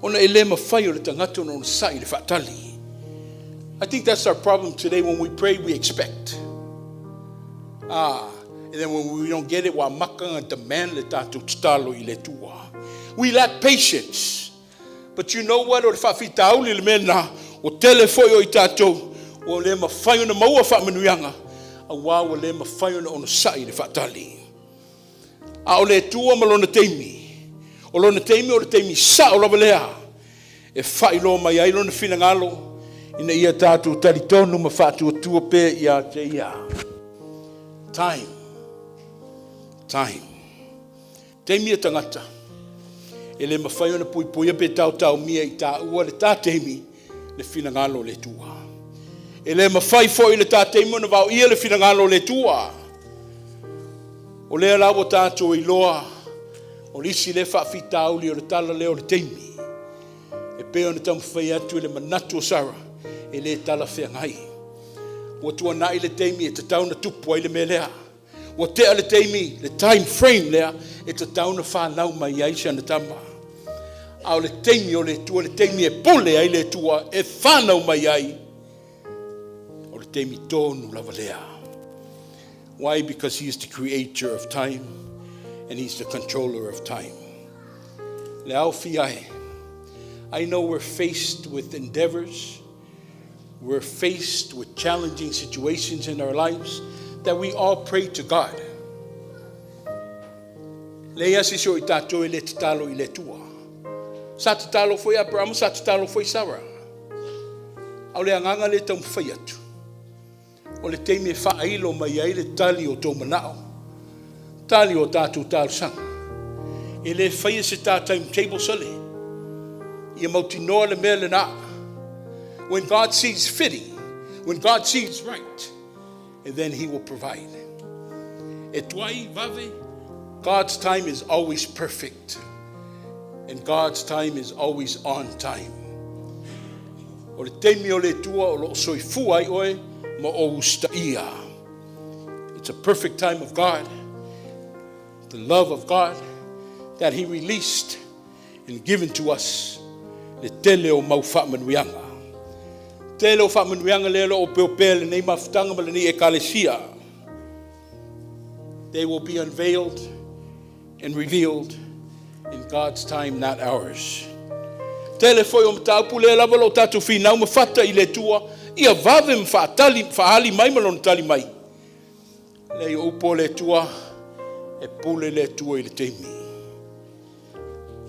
ona e le mafai o le tagata ona onosai i le faatali. I think that's our problem today. When we pray, we expect. Ah, and then when we don't get it, ua amata ona demand le tatou tatalo i le Atua. We lack patience. But you know what? O le faafitauli le mea lena, ua tele foi o i tatou ua le mafai ona maua faamanuiaga, aua ua le mafai ona onosai i le faatali. A o le Atua ma Lona taimi, o Lona taimi o le taimi sao lava lea e faailoa mai ai Lona finagalo ina ia tatou talitonu ma faatuatua pea ia te Ia. Time. Time. Taimi a tagata. E le mafai ona puipuia pe taotaomia i taua le ta taimi le finagalo o le Atua. E le mafai foi le ta taimi ona vaoia le finagalo o le Atua. O lea la ua tatou iloa, o le isi lea faafitauli o le tala lea o le taimi. E pei ona taumafai atu i le manatu o Sarah, e le talafeagai. Ua tuanai le taimi e tatau ona tupu ai le mea lea. Ua tea le taimi, le time frame lea e tatau ona fanau mai ai si ana tama. A o le taimi o le Atua, le taimi e pule ai le Atua, e fanau mai ai, o le taimi tonu lava lea. Why? Because he is the creator of time and he's the controller of time. Le aofia ai, I know we're faced with endeavors, we're faced with challenging situations in our lives that we all pray to God. Leai se isi o i tatou e le tatalo i le Atua. Sa tatalo foi Aperama, sa tatalo foi Sarah. A o le agaga lea e taumafai atu, o le taimi e faailo mai ai le tali o tou manao, tali o tatou talosaga. E le faia se ta timetable sale. Ia mautinoa le mea lena. When God sees fitting, when God sees right, and then he will provide. E tuai vave, God's time is always perfect. And God's time is always on time. O le taimi o le Atua o lo o soifua ai oe ma ou usitaia. It's a perfect time of God, the love of God that he released and given to us le tele o mau faamanuiaga. Tele o faamanuiaga lea o lo o opeopea i lenei mafutaga ma lenei ekalesia. They will be unveiled and revealed in God's time, not ours. Tele foi o mataupu lea lava o lo o tatou finau ma fata i le Atua ia vave ma faatali, faali mai ma lona tali mai. Leai, o upu a le Atua, e pule le Atua i le taimi.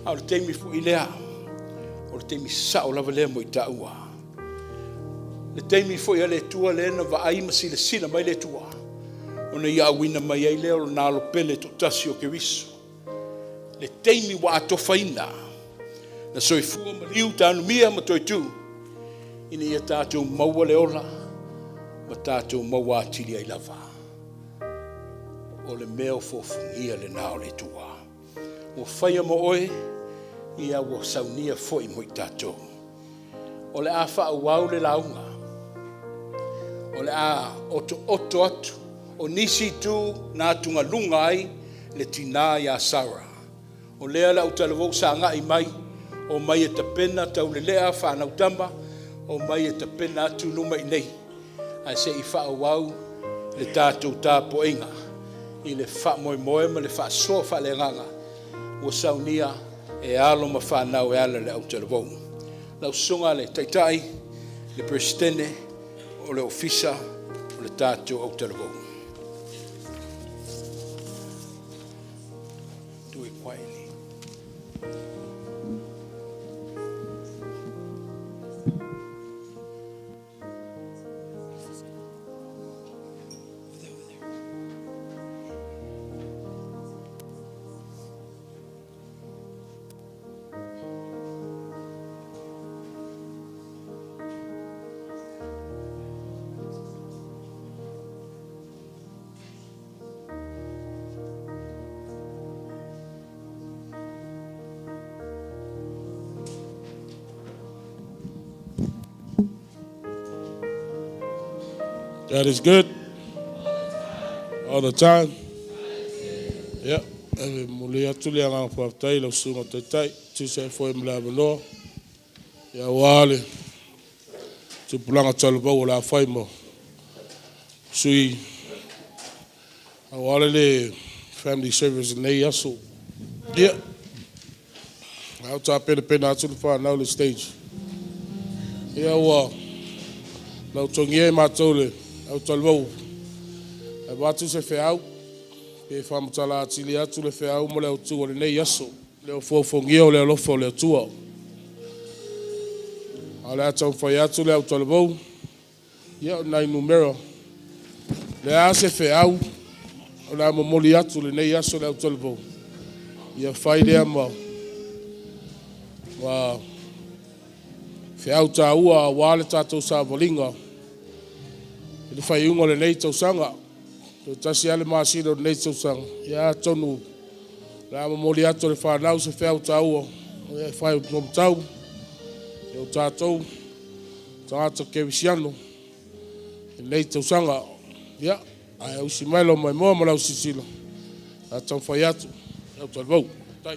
A o le taimi foi lea, o le taimi sao lava lea mo i taua. Le taimi foi a le Atua lea na vaai ma silasila mai le Atua, ona ia auina mai ai lea o lona alo pele toatasi o Keriso. Le taimi ua atofaina, na soifua maliu tanumia ma toe tu, ina ia tatou maua le ola ma tatou maua atili ai lava. O le mea ofoofogia lena o le Atua. Ua faia mo oe, ia ua saunia foi mo i tatou. O le a faaauau le lauga. O le a otooto atu o nisi itu na atugaluga ai le tina ia Sarah. O lea le autalavou sa agai mai, omai e tapena taulelea fanau tama, omai e tapena atu numa i inei, ae se i faaauau le tatou tapuaiga i le faamoemoe ma le faasoa faaleagaga ua saunia e alo ma fanau e ala i le autalavou. Lau Susuga i le Taitai, le Peresetene o le Ofisa o le tatou Autalavou. Do it quietly. God is good all the time. Ia, e momoli atu le agaga faafetai i lau Susuga Taitai, tusa ai foi ma le avanoa, ia aua le tupulaga talavou o le a fai ma sui aua le family service i lenei aso. Ia, a o tapenapena atu le fanau i le stage. Ia ua lautogia e matou le autalavou e avatu se feau pe faamatala atili atu le feau ma le autu o lenei aso, le ofoofogia o le alofa o le Atua. A o le a taumafai atu le autalavou, ia o nai numera, le a se feau o le a momoli atu lenei aso le autalavou, ia fai lea ma feau taua aua le tatou savaliga i le faaiuga o lenei tausaga. Toe tasi lava le masina o lenei tausaga, ia atonu o le a momoli atu e le fanau se feau taua e fai tau e o tatou tagata kerisiano i lenei tausaga. Ia, ae usi mai lau maimoa ma lau silasila, a taumafai atu, lau talavou. Tai.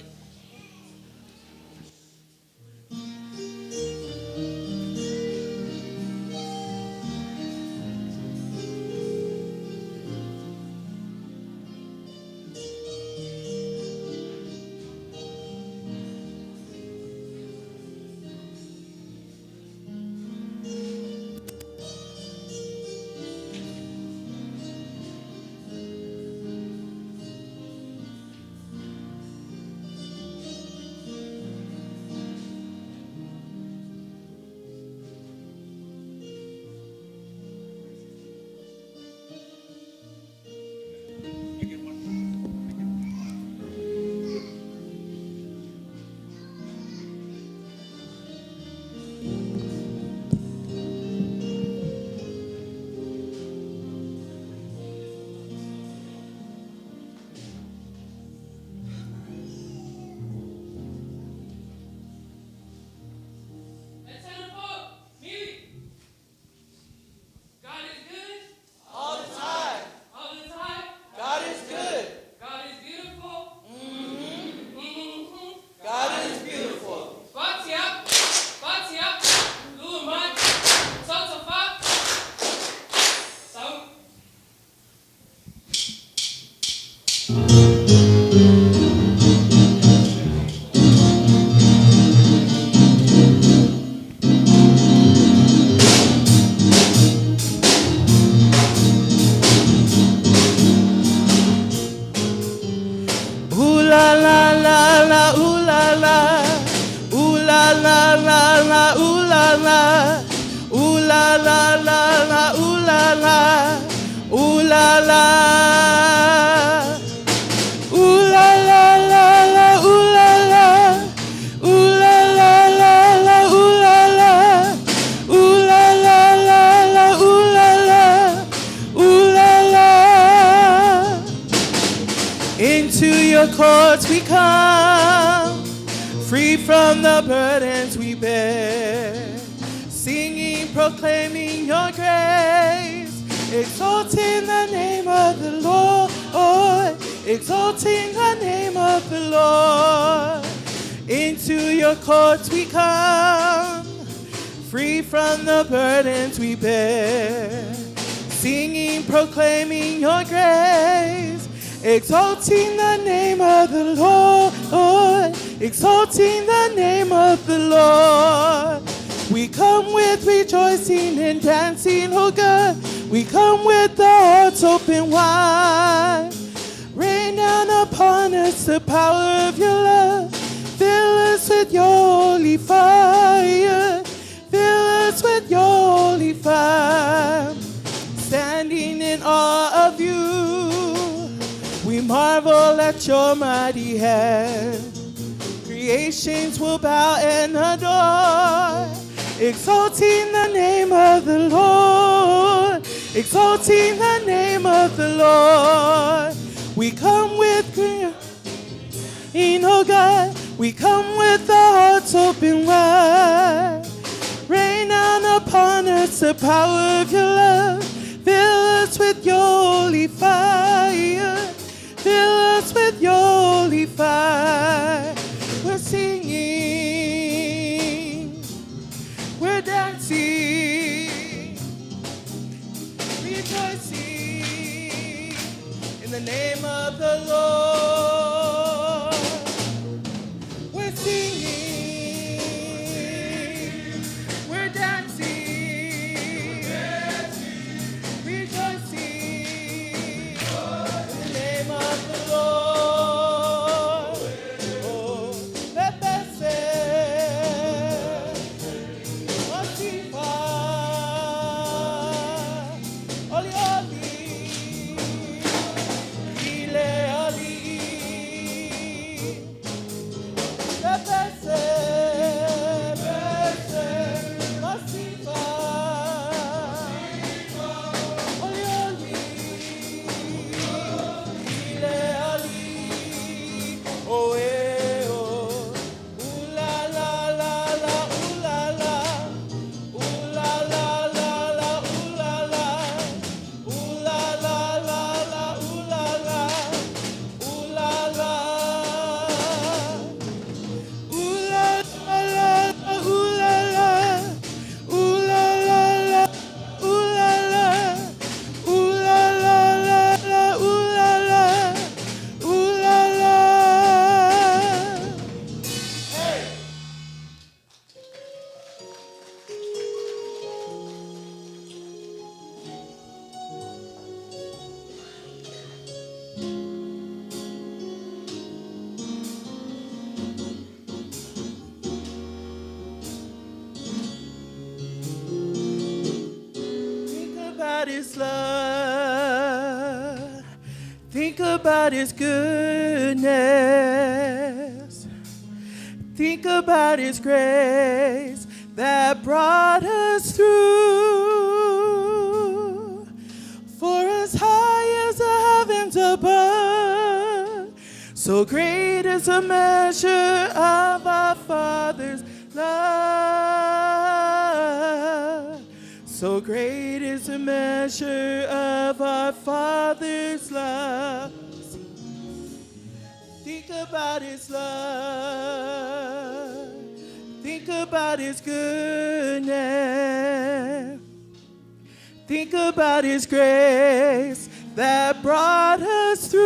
God is good. All the time. All the time. God is good. God is beautiful. Mm-hmm. Mm-hmm. God is beautiful. Batia. Batia. Luman. Sotofa. Sau. Ooh la la la la, ooh la la, ooh la la la la, ooh la la, ooh la la la la, ooh la la, ooh la la, ooh la la la la, ooh. courts we come, free from the burdens we bear, singing, proclaiming your grace, exalting the name of the Lord, exalting the name of the Lord. Into your courts we come, free from the burdens we bear, singing, proclaiming your grace, exalting the name of the Lord, exalting the name of the Lord. We come with rejoicing and dancing, oh God. We come with the hearts open wide. Rain down upon us the power of your love. Fill us with your holy fire. Fill us with your holy fire. Standing in awe of you, we marvel at your mighty hand. Creations will bow and adore, exalting the name of the Lord, exalting the name of the Lord. We come with green, oh God, we come with our hearts open wide. Rain down upon us the power of your love. Fill us with your holy fire. Fill us with your holy fire. We're singing. We're dancing. Rejoicing in the name of the Lord. We're singing. We're dancing. Rejoicing in the name of the Lord. Oh, Pepese, Masifa, Oli Oli, Ile Ali. Pepese, Pepese, Masifa, Oli Oli, Ile Ali, Oh eh oh, ooh la la la la, ooh la la, ooh la la la la, ooh la la, ooh la la la la, ooh la la, ooh la la. Ooh la la la, ooh la la, ooh la la la, ooh la la, ooh la la la la, ooh la la, ooh la la. Think about his love. Think about his goodness. Think about his grace that brought us through. For as high as the heavens above, so great is the measure of our Father's love. So great is the measure of our Father's love. Think about his love. Think about his goodness. Think about his grace that brought us through.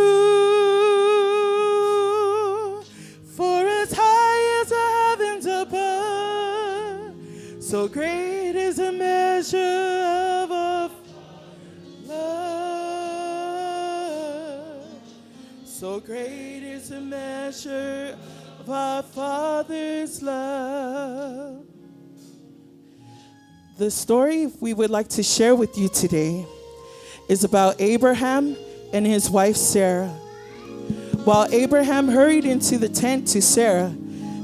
For as high as the heavens above, so great is the measure of our love. So great is the measure of our Father's love. The story we would like to share with you today is about Abraham and his wife Sarah. While Abraham hurried into the tent to Sarah,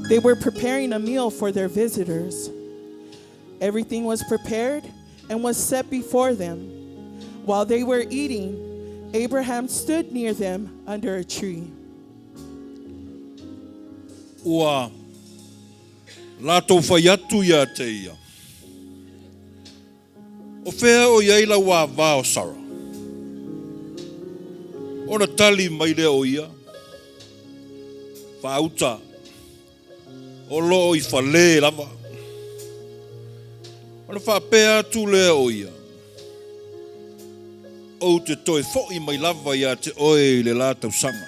they were preparing a meal for their visitors. Everything was prepared and was set before them. While they were eating, Abraham stood near them under a tree. Ua latou fai atu ia te ia, O fea o i ai lau ava o Sara? Ona tali mai lea o ia, Faauta, o lo o i fale lava. Ona faapea atu lea o ia, Ou te toe foi mai lava ia te oe i le la tausaga.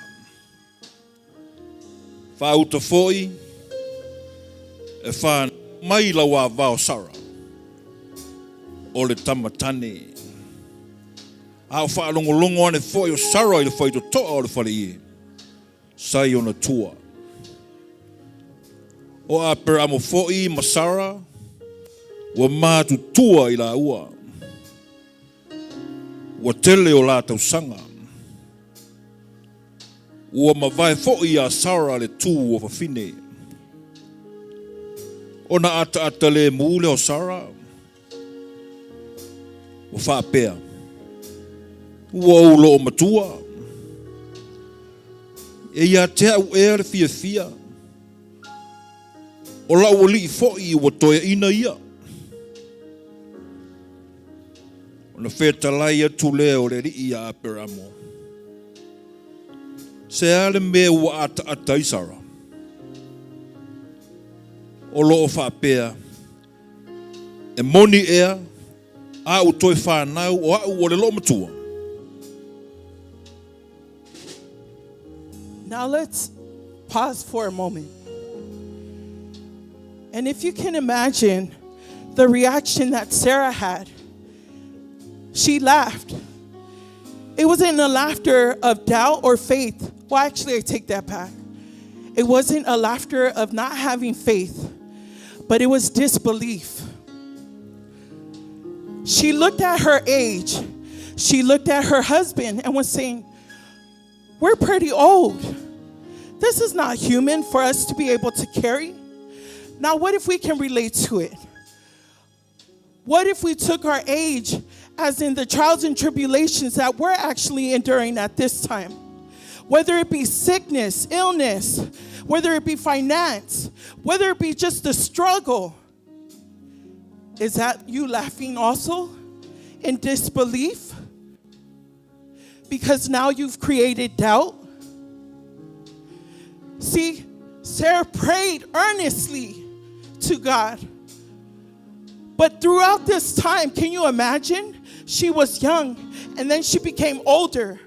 Faauta foi e whanau mai lau ava o Sara, o le tama tane. A o faalogologo ane foi o Sara i le faitotoa o le faleie, sa i ona tua. O Aperamo foi ma Sara, ua matutua i laua. Ua tele o la tausaga. Ua mavae foi iā Sara le tū o fafine. Ona ataata lemu lea o Sara, ua faapea, Ua ou loomatua, e ia te au ea le fiafia, o la'u alii foi ua toeaina ia. Ona fetalai atu lea o le Alii iā Aperamo, Se a le mea ua ataata ai Sara? O lo o faapea, E moni ea a ua toe fanau o a'u o le loomatua? Now let's pause for a moment. And if you can imagine the reaction that Sarah had, she laughed. It wasn't a laughter of doubt or faith. Well, actually, I take that back. It wasn't a laughter of not having faith, but it was disbelief. She looked at her age, she looked at her husband and was saying, We're pretty old. This is not human for us to be able to carry. Now, what if we can relate to it? What if we took our age as in the trials and tribulations that we're actually enduring at this time? Whether it be sickness, illness, whether it be finance, whether it be just the struggle. Is that you laughing also in disbelief? Because now you've created doubt? See, Sarah prayed earnestly to God. But throughout this time, can you imagine? She was young and then she became older.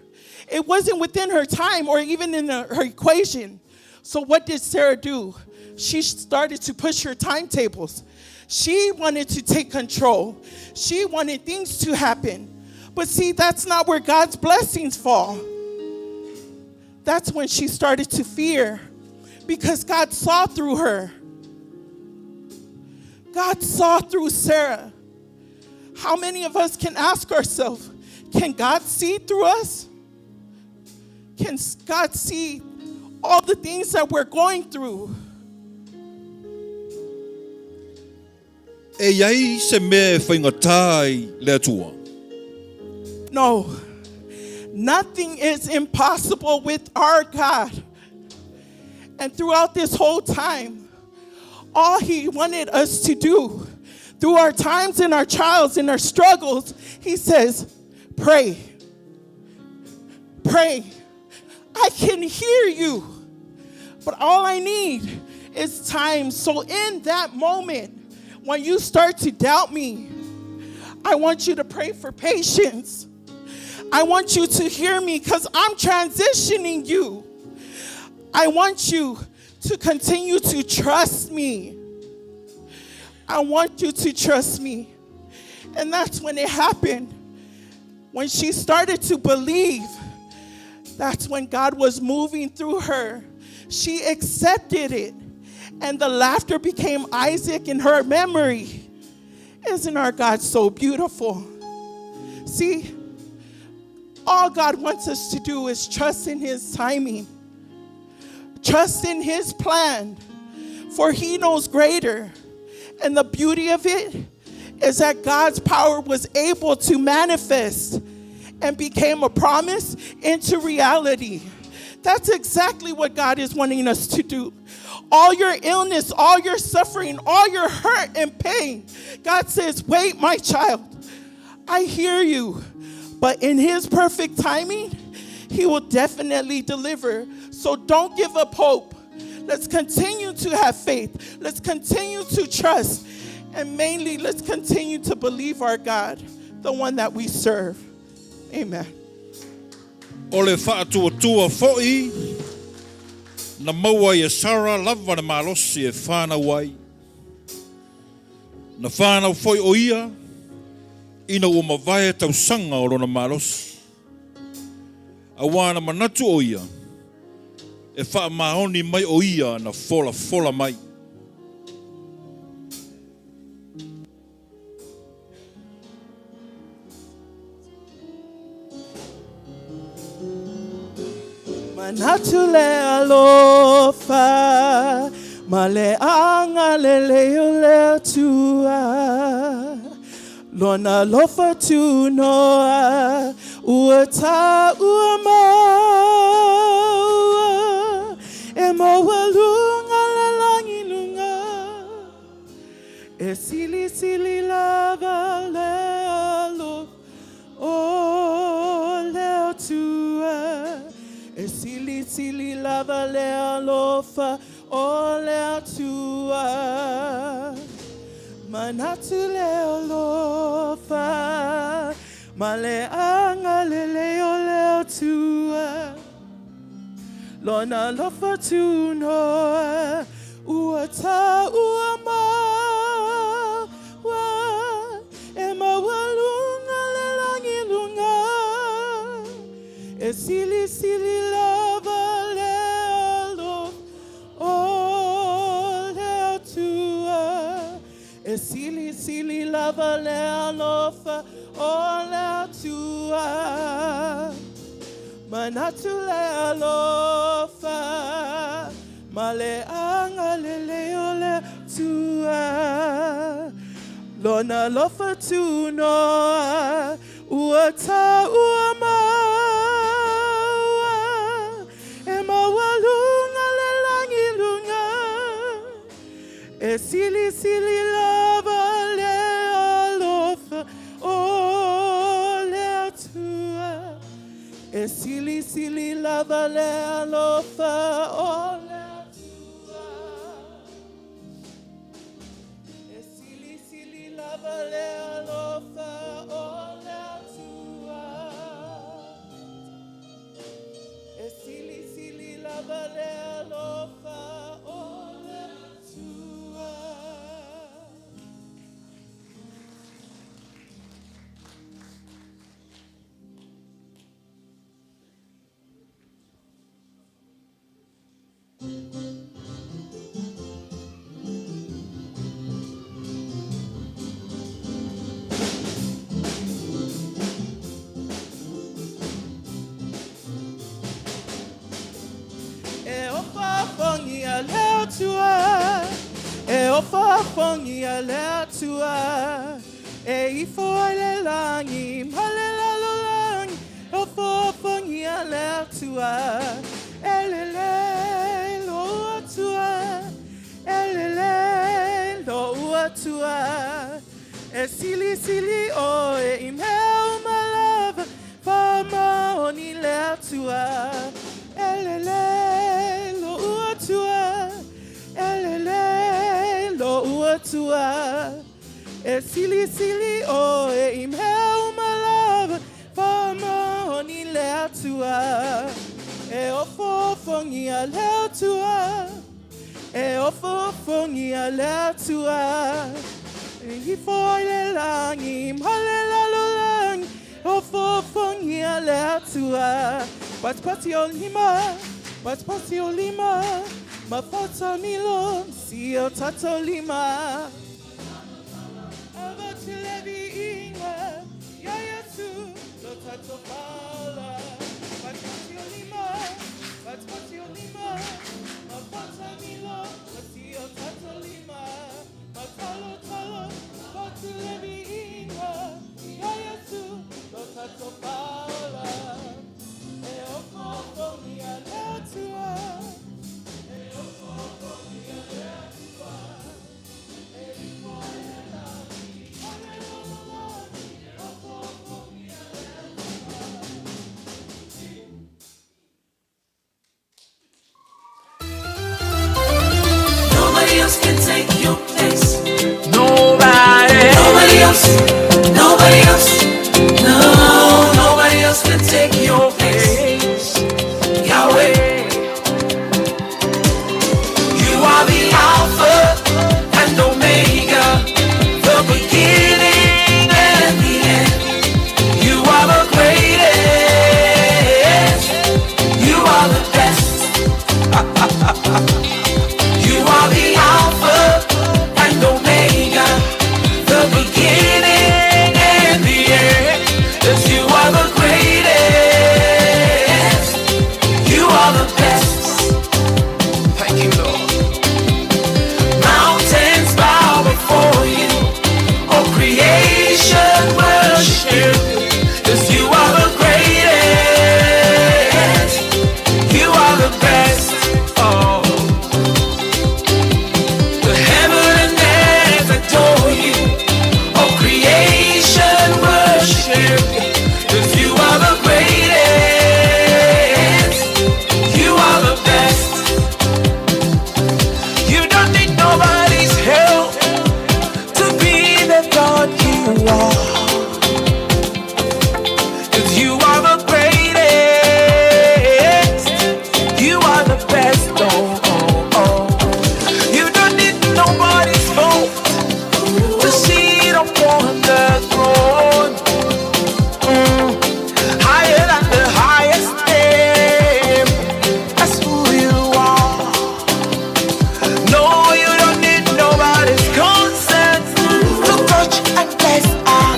It wasn't within her time or even in her equation. So, what did Sarah do? She started to push her timetables. She wanted to take control, she wanted things to happen. But see, that's not where God's blessings fall. That's when she started to fear because God saw through her. God saw through Sarah. How many of us can ask ourselves, can God see through us? Can God see all the things that we're going through? E i ai se mea e faigata ai le Atua? No. Nothing is impossible with our God. And throughout this whole time, all He wanted us to do, through our times and our trials and our struggles, He says, Pray. Pray. I can hear you, but all I need is time. So, in that moment, when you start to doubt me, I want you to pray for patience. I want you to hear me because I'm transitioning you. I want you to continue to trust me. I want you to trust me. And that's when it happened. When she started to believe, that's when God was moving through her. She accepted it. And the laughter became Isaac in her memory. Isn't our God so beautiful? See, all God wants us to do is trust in His timing, trust in His plan, for He knows greater. And the beauty of it is that God's power was able to manifest and became a promise into reality. That's exactly what God is wanting us to do. All your illness, all your suffering, all your hurt and pain. God says, Wait, my child. I hear you. But in His perfect timing, He will definitely deliver. So don't give up hope. Let's continue to have faith. Let's continue to trust. And mainly, let's continue to believe our God, the one that we serve. Amen. O le faatuatua foi na maua ai e Sara lava le malosi e fanau ai. Na fanau foi o ia ina ua mavae tausaga o lona malosi. Auā na manatu o ia e faamaoni mai o ia na folafola mai. Manatu le alofa ma le agalelei o le Atua. Lona alofa tunoa ua taua maua e maualuga le lagi luga. E silisili lava le alofa o le Atua. E silisili lava le alofa o le Atua. Manatu le alofa ma le agalelei o le Atua. Lona alofa tunoa ua taua maua e maualuga le lagi luga. E silisili lava le alofa o le Atua. E silisili lava le alofa o le Atua. Manatu le alofa ma le agalelei o le Atua. Lona alofa tunoa ua taua maua e maualuga le lagi luga. E silisili lava le alofa o le Atua. E silisili lava le alofa o le Atua. E silisili lava le alofa o le Atua. E silisili lava le alofa o le Atua. E ofoofogia le Atua, e ofoofogia le Atua, e ifo ai le lagi ma le lalolagi, e ofoofogia le Atua, e lelei lou Atua, e lelei lou Atua, e silisili oe i mea uma lava, faamaoni le Atua, e lelei lou Atua, e lelei lou Atua, e silisili oe i mea uma lava, faamaoni le Atua, e ofoofogia le Atua, e ofoofogia le Atua, e ifo ai le lagi ma le lalolagi, ofoofogia le Atua. Patipati o lima, patipati o lima, mafata milo, si o tatou lima. Avatu le viiga iā Iesu lo tatou Faaola. Patipati o lima, patipati o lima, mafata milo, ma si o tatou lima. Matalotalo, avatu le viiga iā Iesu lo tatou Faaola. E ofoofogia le Atua, e ofoofogia. Nobody else. No, nobody else can take your place. Yahweh. You are the Alpha and Omega, the beginning and the end. You are the greatest. You are the best. You are the Alpha and Omega, the beginning and the end. 'Cause you are the greatest. You are the best. Thank you, Lord. Mountains bow before you. All creation worship you. 'Cause you are the greatest. You are the best. Oh. The heaven and earth adore you. All creation worship you. 'Cause you are the greatest. You are the best. You don't need nobody's help to be the God you are. 'Cause you are the greatest. You are the best. Oh, oh, oh. You don't need nobody's vote to sit upon the throne. Higher than the highest name. That's who you are. No, you don't need nobody's consent to touch and bless our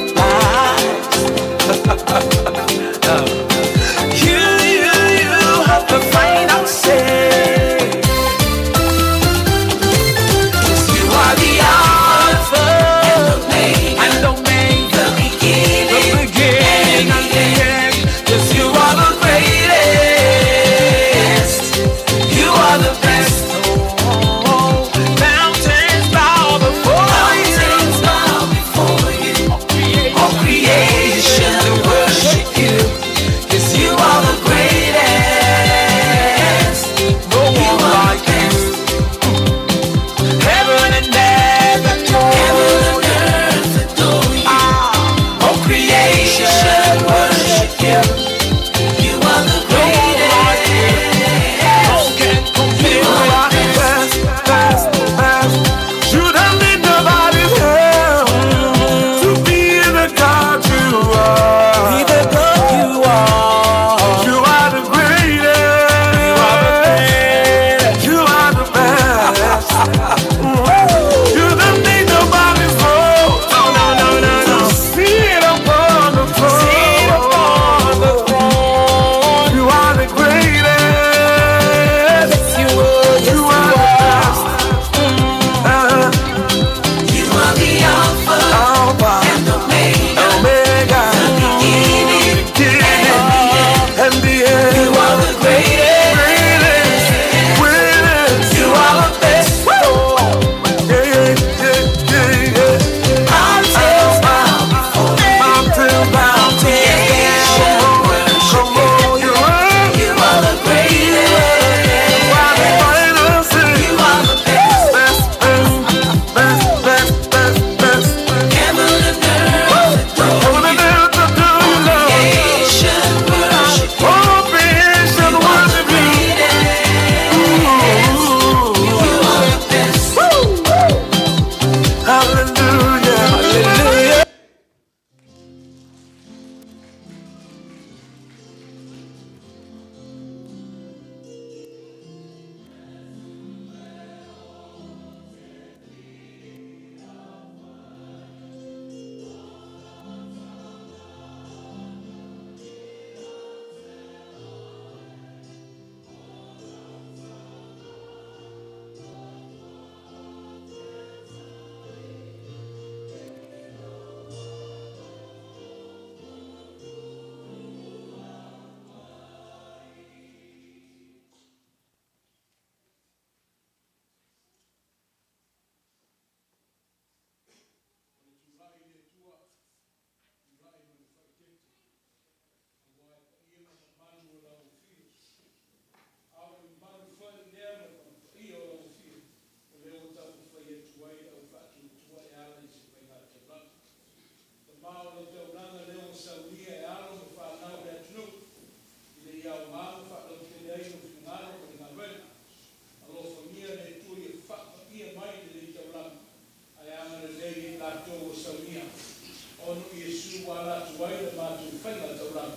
Iesu ua ala atu ai le matou faiga taulaga.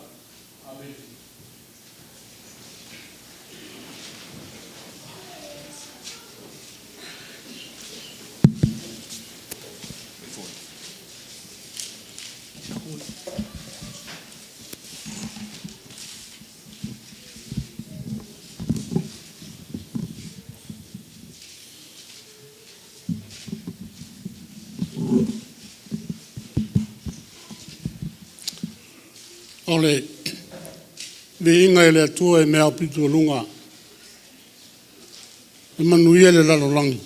Amene. O le viiga i le Atua i mea aupito i luga, e manuia le lalolagi,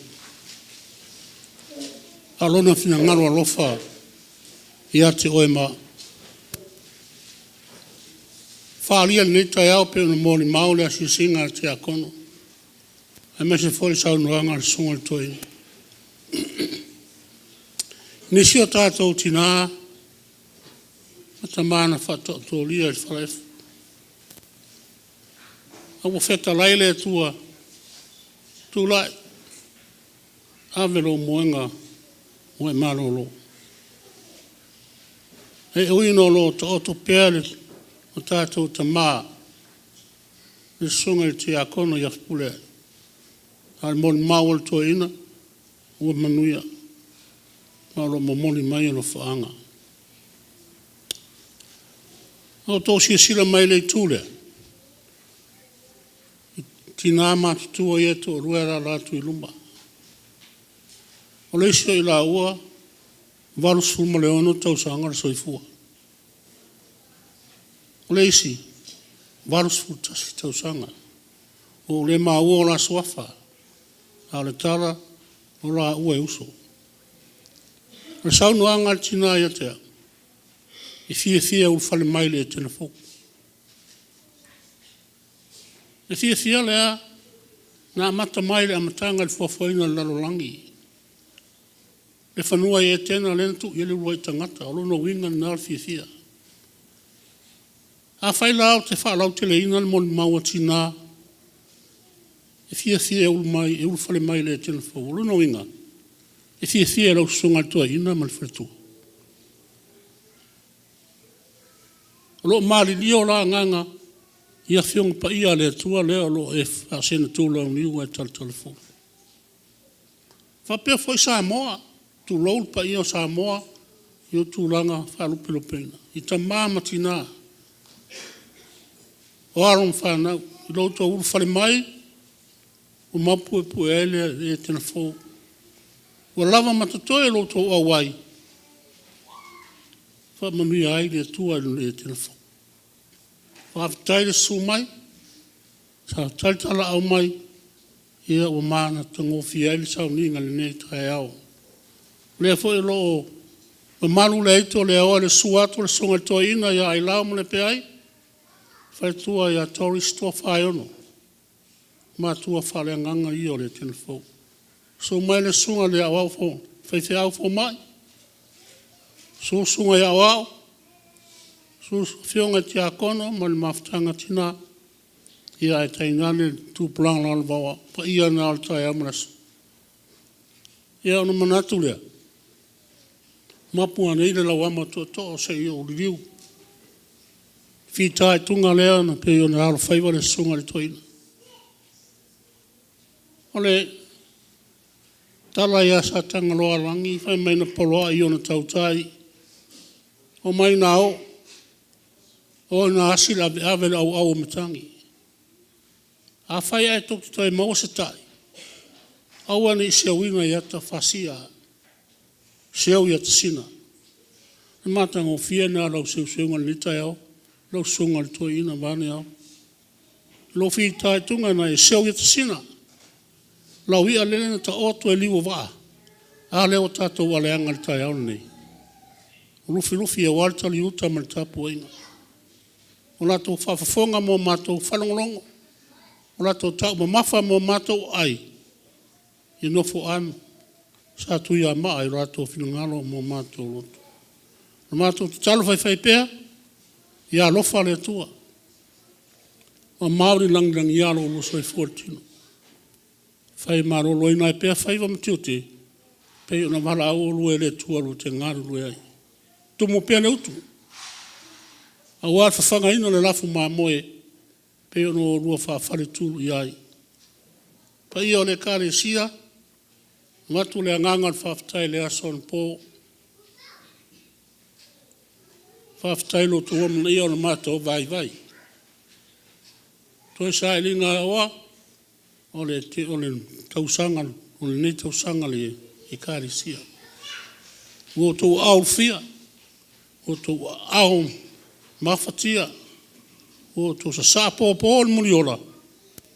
a o Lona finagalo alofa ia te oe ma au. E faaalia i lenei taeao pei ona molimau le asiasiga a le Tiakono aemaise foi le saunoaga a le Susuga i le Toeaina. I nisi o tatou tina ma tama na faataotolia i le falaefu, a ua fetalai le Atua, tulai, ave lou moega ua e malolo. E ui ina o lo o taoto pea lo tatou tama, le susuga i le Tiakono ia Fepuleai, a o le molimau a le toeaina, ua manuia, ma o lo o momoli mai alofaaga. A outou silasila mai i le itu lea, i tina matutua ia e toalua e alaala atu i luma, o le isi o i laua e 86 tausaga le soifua, o le isi, e 81 tausaga. Ua ou le maua o la suafa, a o le tala, o laua e uso. O le saunoaga a le tina ia te au, e fiafia e ulufale mai i le Etena fou. Le fiafia lea na amata mai i le amataga i le foafoaina o le lalolagi, le fanua i Etena lea na tuu i ai le uluai tagata, o lona uiga lena o le fiafia. Afai la ou te faalauteleina le molimau a tina e fiafia e ulufale mai i le Etena fou, o lona uiga, e fiafia i lau susuga i le toeaina ma le faletua. O lo o malilio la agaga i Afioga Paia a le Atua lea o lo o e faasee atu launiu ae talatala. E faapea foi Samoa, tulou le paia o Samoa i ona tulaga faalupelupeina, i tama ma tina, o alo ma fanau, i lo outou ulufale mai ua mapuepue ai le Etena fou. Ua lava ma totoe lo outou auai, e faamanuia ai le Atua i le Etena fou. Faafetai le susu mai, faafetai le talaau mai, ia ua matagofie ai le sauniga i lenei taeao. O lea foi o lo o mamalu le aito le aoa i le susu atu o le susuga i le toeaina ia Ailao ma Lepea, faletua ia Doris Tofa Aiono, matua faaleagaga ia o le Etena fou. Susu mai le susuga i le aoao faifeau fomai, susu susuga i aoao, susu afioga i tiakono ma le mafutaga a tina, ia ae tainane le tupulaga lalovaoa. O paia na o le taeao ma le aso. Ia ona manatu lea, mapu anei le lauama a tootoo se i ou liliu, fitaituga lea na pei ona alofaiva le susuga i le toeaina. O le tala ia Satagaloalagi fai mai na poloai ona tautai, omai ina o, o ina asi le aveave a le auau o matagi. Afai ae tou te toe maua se ta'i, aua ne i seuina i ata fasia, seu i atasina. O le matagofie lena o lau seuseuga i lenei taeao lau susuga i le toeaina vaeane Ao. Lou fitaituga ina ia seu i atasina lau ia lea na taoto i liu o vaa, a lea ua tatou aleaga i le taeao lenei? O lufilufi aua le taliuta ma le tapuaiga. O latou faafofoga ma o matou faalogologo, o latou taumamafa ma o matou aai, ia nofoaa Satuiamaa i lo latou finagalo ma o matou loto. O le matou tatalo faifaipea, ia alofa le Atua, mamao le lagilagia o lo oulua soifua i le tino, fai maloloina ai pea faiva ma tiute pei ona valaau oulua e le Atua oulua te galulue ai. Tumu pea le utu, aua le fafagaina o le lafu mamoe pei ona oulua faafaletulu i ai. Paia o le Ekalesia, avatu le agaga o le faafetai i le aso anapo. Faafetai i lo outou amanaia o le matou vaivai. Toe sailiga oa o le tausaga o lenei tausaga le Ekalesia. Ua outou aao ulufia, ua outou aao mafatia, ua outou sasaa popo le muliola,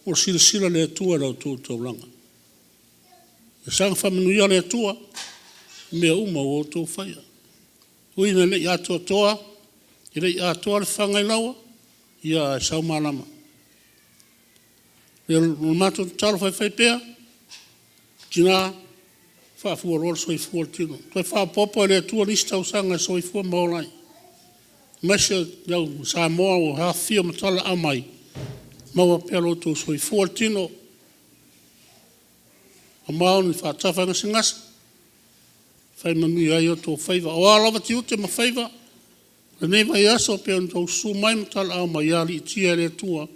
ua silasila le Atua i la outou taulaga. Ia saga faamanuia le Atua i mea uma ua outou faia. E ui ina le i atoatoa, e le i atoa le fafagailaua, ae sau malama. O le matou tatalo faifaipea, tina, faafualoa le soifua o le tino, toe faaopoopo e le Atua nisi tausaga e soifua ma ola ai, aemaise le au Samoa ua afifio ma talaaao mai, maua pea lo outou soifua ma le tino, mamao ni faatafa gasegase, fai manuia ai outou faiva. O a lava tiute ma faiva o lenei vaiaso pei ona outou susu mai ma talaaao mai, ia aliitia e le Atua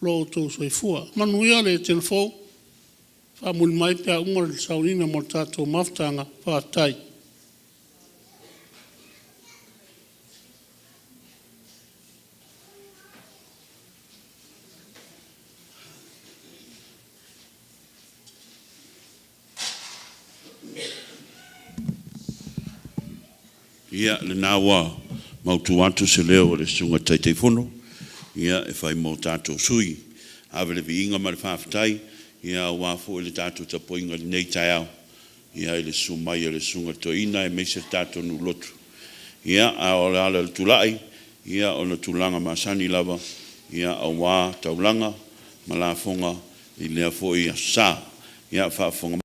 lo outou soifua. Manuia le tena fou, faamuli mai pe a uma le sauniga mo le tatou mafutaga. Faafetai. Ia, lena ua mautu atu se leo o le Susuga i le Taitaifono, ia, e fai mo tatou sui usufono. Ave le viiga ma le faafetai aua foi le tatou tapuaiga i lenei taeao i le susu mai o le Susuga i le Toeaina aemaise le tatou nuu lotu. Ia, a o le ala o le tulai, ia ona o tulaga masani lava aua taulaga ma lafoga i lea foi Aso Sa. Ia, faafofoga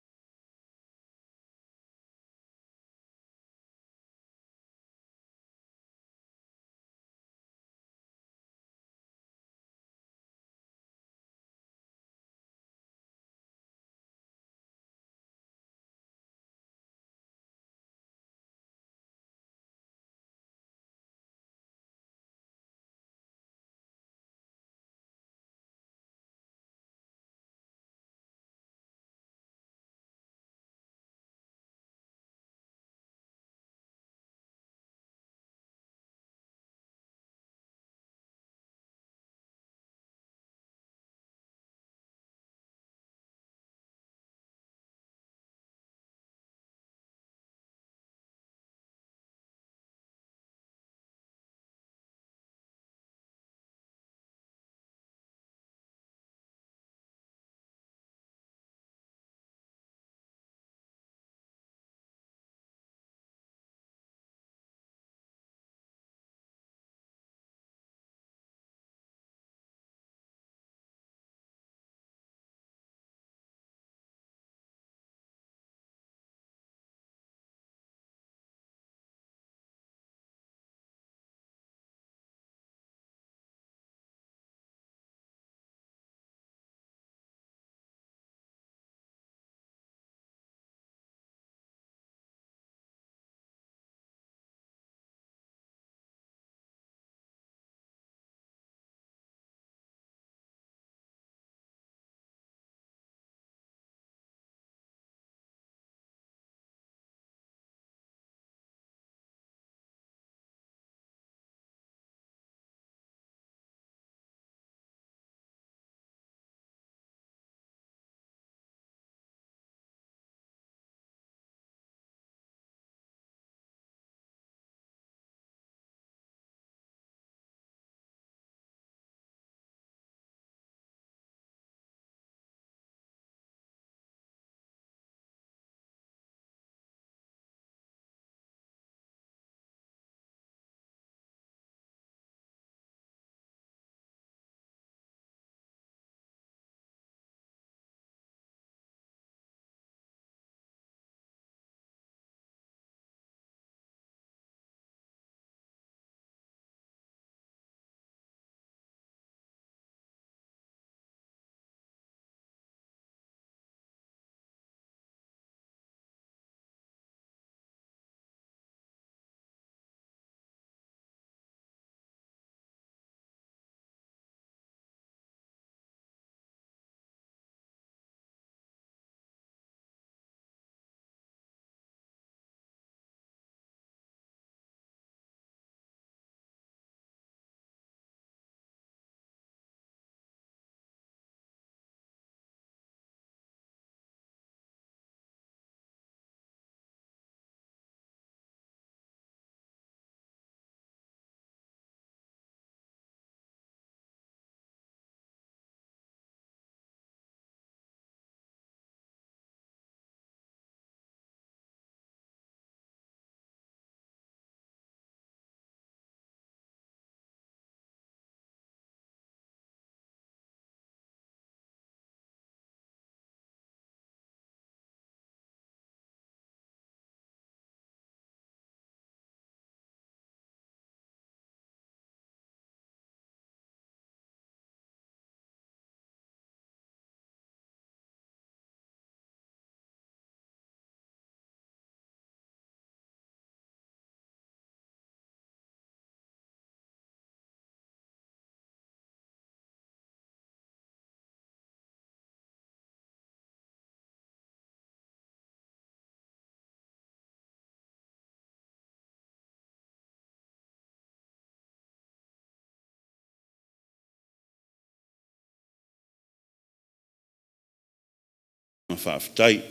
faafetai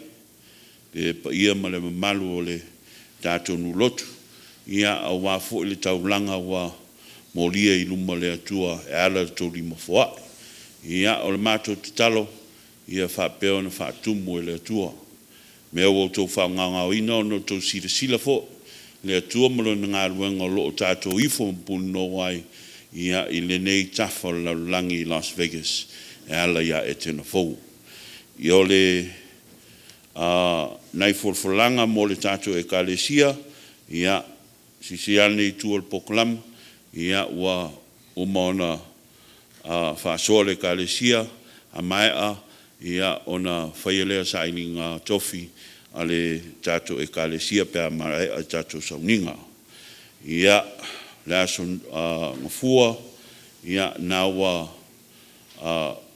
i le paia ma le mamalu o le tatou nuu lotu, ia aua foi le taulaga ua molia i luma o le Atua e ala i le tou lima foai. Ia, o le matou tatalo, ia faapea ona faatumu e le Atua mea ua outou faagaogaoina ona outou silasila foi i le Atua ma Lona galuega o lo o tatou ifo ma punonou ai ia i lenei tafa o le lalolagi i Las Vegas e ala ia Etena Fou. Ia o le nai folafolaga mo le tatou Ekalesia, ia, silasila ane i tua i le polokalama, ia ua uma ona faasoa le Ekalesia, a maea ona faia lea o sailiga tofi a le tatou Ekalesia pe a maea le tatou sauniga. Ia, le aso Gafua, ia lena ua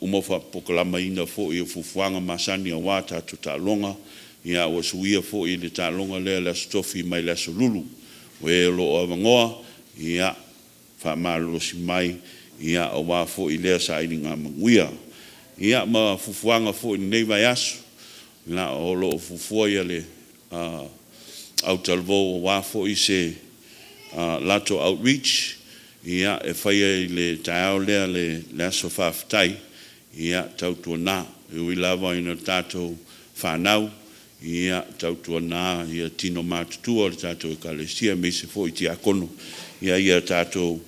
uma faapokalamaina foi o fuafuaga masani aua tatou taaloga, ia ua suia foi le taaloga lea i le Aso Tofi mai le Aso Lulu. O e o lo o avanoa, ia faamalolosi mai aua foi lea sailiga manuia. Ia ma fuafuaga foi i lenei vaiaso, o lo o fuafua le autalavou aua foi se latou outreach e faia i le taeao lea le Aso Faafetai, ia tautuana, e ui lava ina tatou fanau, ia tautuana tino matutua o le tatou Ekalesia aemaise foi tiakono, ia tatou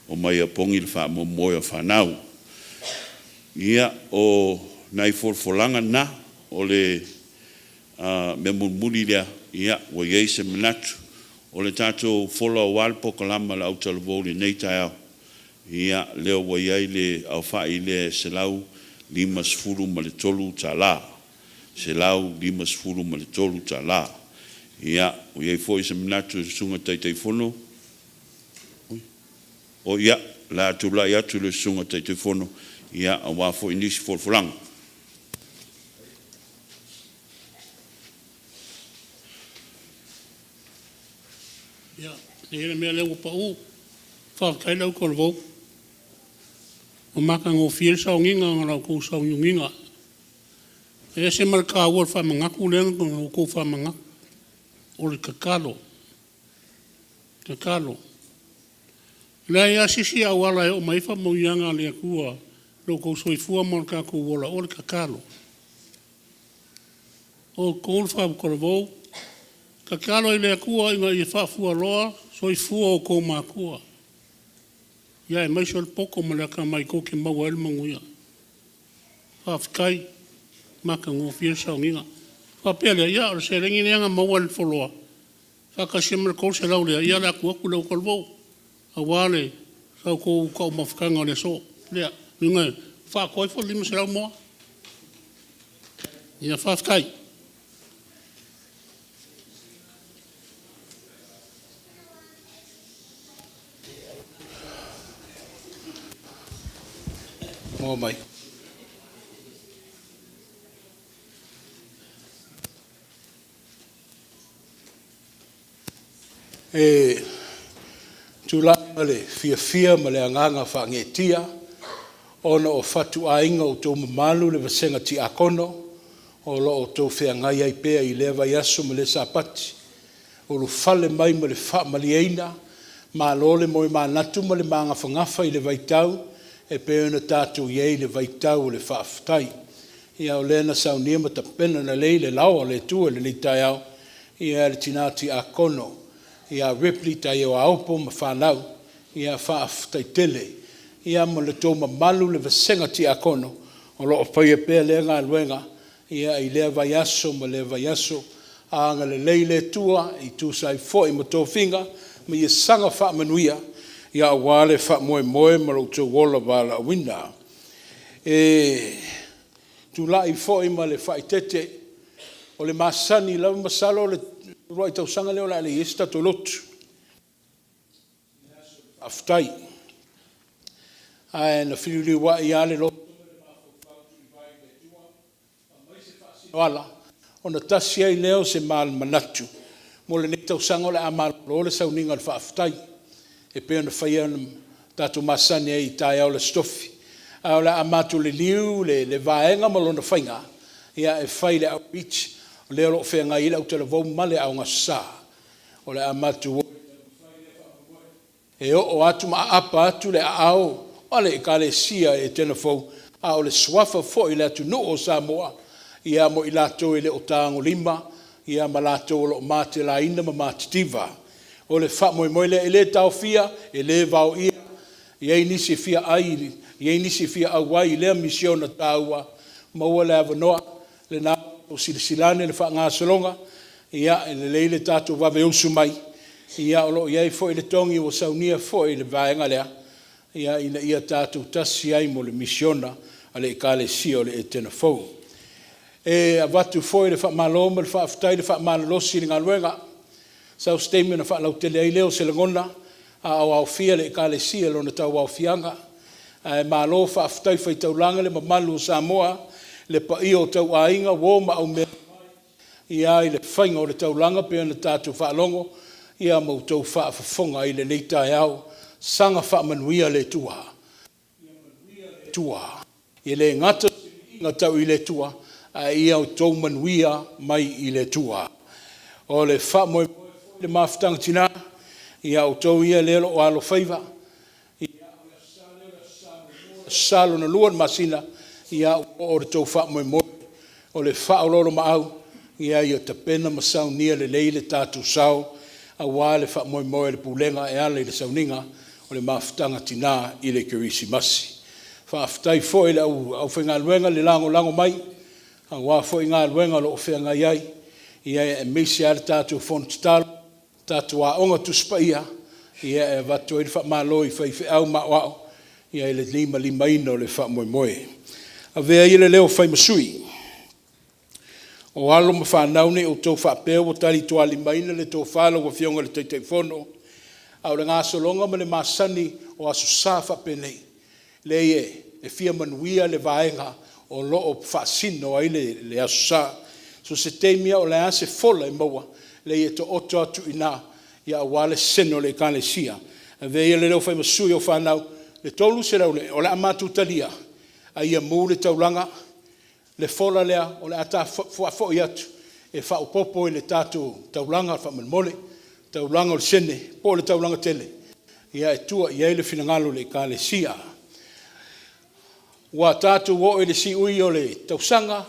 omai e opogi le faamoemoe o fanau. Ia, o nai folafolaga na, o le mea mulimuli lea, ua i ai se manatu o le tatou fola aua le polokalame a le autalavou i lenei taeao, ia, lea ua i ai le aofai lea e $153. $153. Ia, ua i ai foi se manatu i le Susuga i le Taitaifono, oi, ia, o le a tulai atu le Susuga i le Taitaifono aua foi nisi folafolaga. Ia, e i ai le mea lea ua pau, faafetai le autalavou, ua matagofie le sauniga ona o la outou sauniuniga. E ese ma le taua o le faamanatu lea na outou faamanatu, o le tatalo, tatalo. E leai lava se isi auala e oo mai ai faamanuiaga a le Atua i lo outou soifua ma lo tatou ola, o le tatalo. O outou le autalavou, tatalo i le Atua ina ia faafualoa soifua o outou matua, aemaise o le poto ma le atamai tou te maua ai le manuia. Faafetai. Matagofie le sauniga. Ona faapea lea, ia o le seleni lea na maua e le lafoloa faatasi ai ma le $300 lea, ia o le a tuu atu i le autalavou aua le sa outou taumafataga o le aso. Lea, lona uiga e faaatoa ai foi le $500 mo au. Ia faafetai. Maua mai. E tulai ma le fiafia ma le agaga faageetia ona o fatuaiga o outou mamalu le vasega Tiakono o lo o outou feagai ai pea i lea vaiaso ma lea Sapati, ulufale mai ma le faamalieina, malo le moemanatu ma le magafagafa i le vaitau e pei ona tatou i ai i le vaitau o le faafetai. Ia o lea na saunia ma tapena lelei le Lao a le Atua i lenei taeao e le tina Tiakono ia Ripley Taia Aopo ma fanau, ia faafetai tele. Ia ma lo outou mamalu le vasega Tiakono o lo o faia pea lea galuega i lea vaiaso ma lea vaiaso. Agalelei le Atua e tusa ai foi ma tofiga ma ia saga faamanuia aua le faamoemoe ma lo outou ola valaauina. E tulai foi ma le faaeteete, o le masani lava masalo o le uluai tausaga lea o le a leai ai se tatou lotu i le aso o le Faafetai. Ae na feliuliuai lava le loto ma le mafaufau tuivai i le Atua aumai se faasinoala ona tasi ai lea o se manatu mo lenei tausaga o le a malolo le sauniga o le faafetai e pei ona faia ma tatou masani ai i taeao o le Aso Tofi. Ae o le a matou liliu le vaega ma lona faiga Ia, e fai le outreach, o lea o lo o feagai ai le autalavou ma le Aoga Aso Sa. O le a matou o e taumafai lea faamoemoe e oo atu ma aapa atu le aao a le Ekalesia Etena Fou, a o le suafa foi i le atunuu o Samoa mo i latou e le o tagolima ma latou o lo o matelaina ma matitiva. O le faamoemoe lea, e le taofia, e le vaoia, e i ai nisi e fia ai, e i ai nisi e fia auai i lea misiona taua, maua le avanoa, lena ua outou silasila ane i le faagasologa, ia e lelei le tatou vave usu mai, o lo o i ai foi le togi ua saunia foi i le vaega lea ina ia tatou tasi ai mo le misiona a le Ekalesia o le Etena Fou. E avatu foi le faamalo ma le faafetai i le faamalolosi i le galuega. Sau se taimi ona faalautele ai lea o se lagona a o aofia le Ekalesia i lona tauaofiaga. Ae malo faafetai fai taulaga le mamalu o Samoa, le paia o tauaiga, uo ma aumeamamae i le faiga o le taulaga pei ona tatou faalogo ma outou faafofoga ai i lenei taeao. Saga faamanuia le Atua. Ia manuia le Atua. E le gata o se viiga tau i le Atua, a ia outou manuia mai i le Atua. O le faamoemoe foi i le mafutaga tina, ia outou ia lea o lo o alofaiva, ia o le Aso Sa lea o le Aso Sa muamua, Aso Sa lona lua o le masina, ia ua oo i le tou faamoemoe. O le faaoloolomaau, ia tapena ma saunia lelei le tatou sao aua le faamoemoe o le Pulega e ala i le sauniga o le Mafutaga Tina i le Kerisimasi. Faafetai foi i le aufaigaluega le lagolago mai aua foi galuega o lo o feagai ai, aemaise lava le tatou Fono Tatalo, le tatou Aoga Tusi Paia, e avatu ai le faamalo i faifeau maoao i le limalimaina o le faamoemoe. Avea ia le leo e fai ma sui o alo ma fanau, ne i outou faapea ua talitualimaina le tofa a lau Afioga i le Taitaifono, a o le gasologa ma le masani o Aso Sa faapenei, leai e fia manuia le vaega o lo o faasino ai le Aso Sa. So o se taimi lava o le a se fola e maua, leai e taoto atu i ina aua le sesena o le Ekalesia. Avea ia le leo e fai ma sui o fanau, le $300 o le a matou talia, a ia mu le taulaga, le fola lea o le a ta faafoi atu e faaopoopo i le tatou taulaga faamolemole, taulaga o le sene po o le taulaga tele, e tua i ai le finagalo o le Ekalesia. Ua tatou oo i le siui o le tausaga,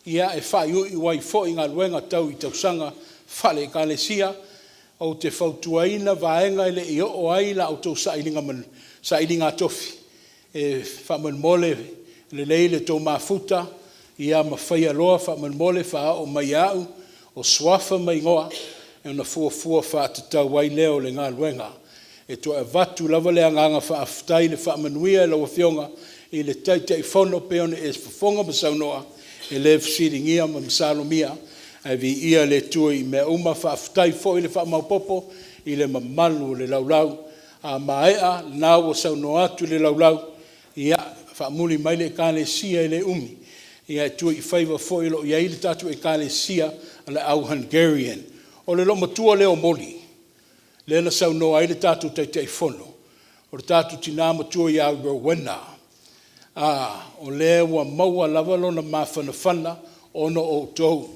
e faaiuiu ai foi galuega tau i tausaga faale-Ekalesia. Ou te fautuaina vaega e le i oo i ai la outou sailiga tofi, e faamolemole lelei le tou mafuta ma faia loa faamolemole faaoo mai ia au o suafa ma igoa ona fuafua faatatau ai lea o le galuega. E toe avatu lava le agaga faafetai i le faamanuia i lau Afioga i le Taitaifono pei ona e fofoga ma saunoa, e le fesiligia ma masalomia, ae viia le Atua i mea uma. Faafetai foi le faamaopoopo i le mamalu o le laulau. A maea, o lena ua saunoa atu le laulau, ia, faamuli mai le Ekalesia e le umi e tua i faiva foi o lo o i ai le tatou Ekalesia o le au Hungarian. O le loomatua lea o Moli lea na saunoa ai le tatou Taitaifono, o le tatou tina matua ia Rowena, o lea ua maua lava lona mafanafana ona o outou.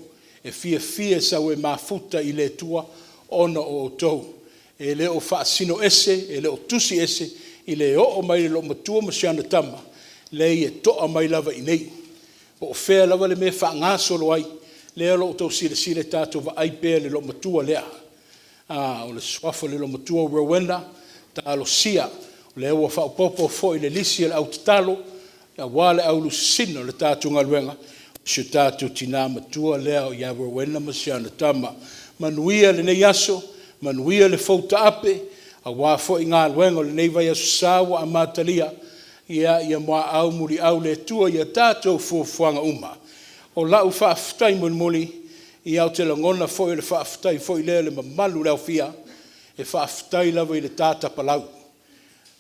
E fiafia e sau e mafuta i le Atua ona o outou. E le o faasinoese, e le o tusiese i le oo mai o le loomatua ma si ana tama, leai e to'a mai lava i inei. Po o fea lava le mea e faagasolo ai, lea o lo o outou silasila, tatou vaai pea i le loomatua lea. O le suafa o le loomatua o Rowena, talosia, o lea ua faaopoopo foi i le lisi a le au tatalo aua le au lusisina o le tatou galuega, o si o tatou tina matua lea ia Rowena ma si ana tama. Manuia lenei aso, manuia le fou taape aua foi galuega o lenei vaiaso Sa ua amatalia. Ia muaau muliau le Atua i a tatou fuafuaga uma. O lau faafetai mulimuli, ia ou te lagona foi o le faafetai foi lea i le mamalu o le aofia, e faafetai lava i le ta tapalau.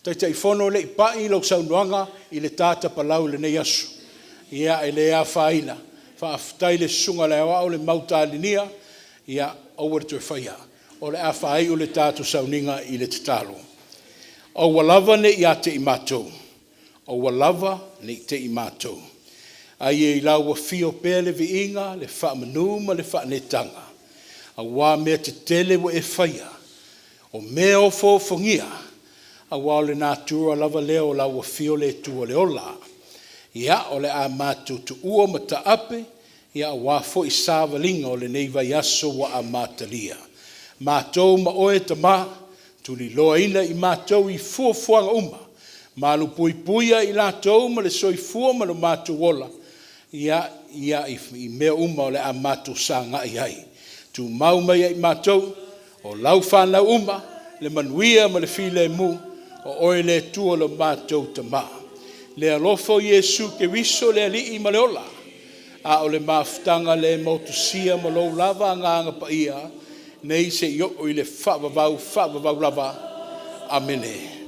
Taitaifono, e le i pai lau saunoaga i le ta tapalau i lenei aso. Ia, e le afaina, faafetai i le Susuga i le Aoao le mau talenia, ia aua le toe faia. O le a faaiu le tatou sauniga i le tatalo. Aua lava ne i ia te i matou, aua lava ne i te i matou, A ia i lau Afio pea le viiga, le faamanu ma le faaneetaga, aua mea tetele ua e faia, o mea ofoofogia, aua o le natura lava lea o lau Afio le Atua le ola. Ia, o le a matou tuua ma taape, aua foi savaliga o lenei vaiaso ua amatalia. Matou ma oe Tama, tuliloaina i matou i fuafuaga uma, malupuipuia i latou ma le soifua ma lo matou ola i mea uma o le a matou sagai ai. Tumau mai ia i matou, o lau fanau uma, le manuia ma le filemu, o oe le Atua lo matou Tama. Le alofa o Iesu Keriso le Alii ma le Ola, a o le mafutaga le motusia ma lou lava Agaga Paia, nei seia oo i le faavavau, faavavau lava. Amene.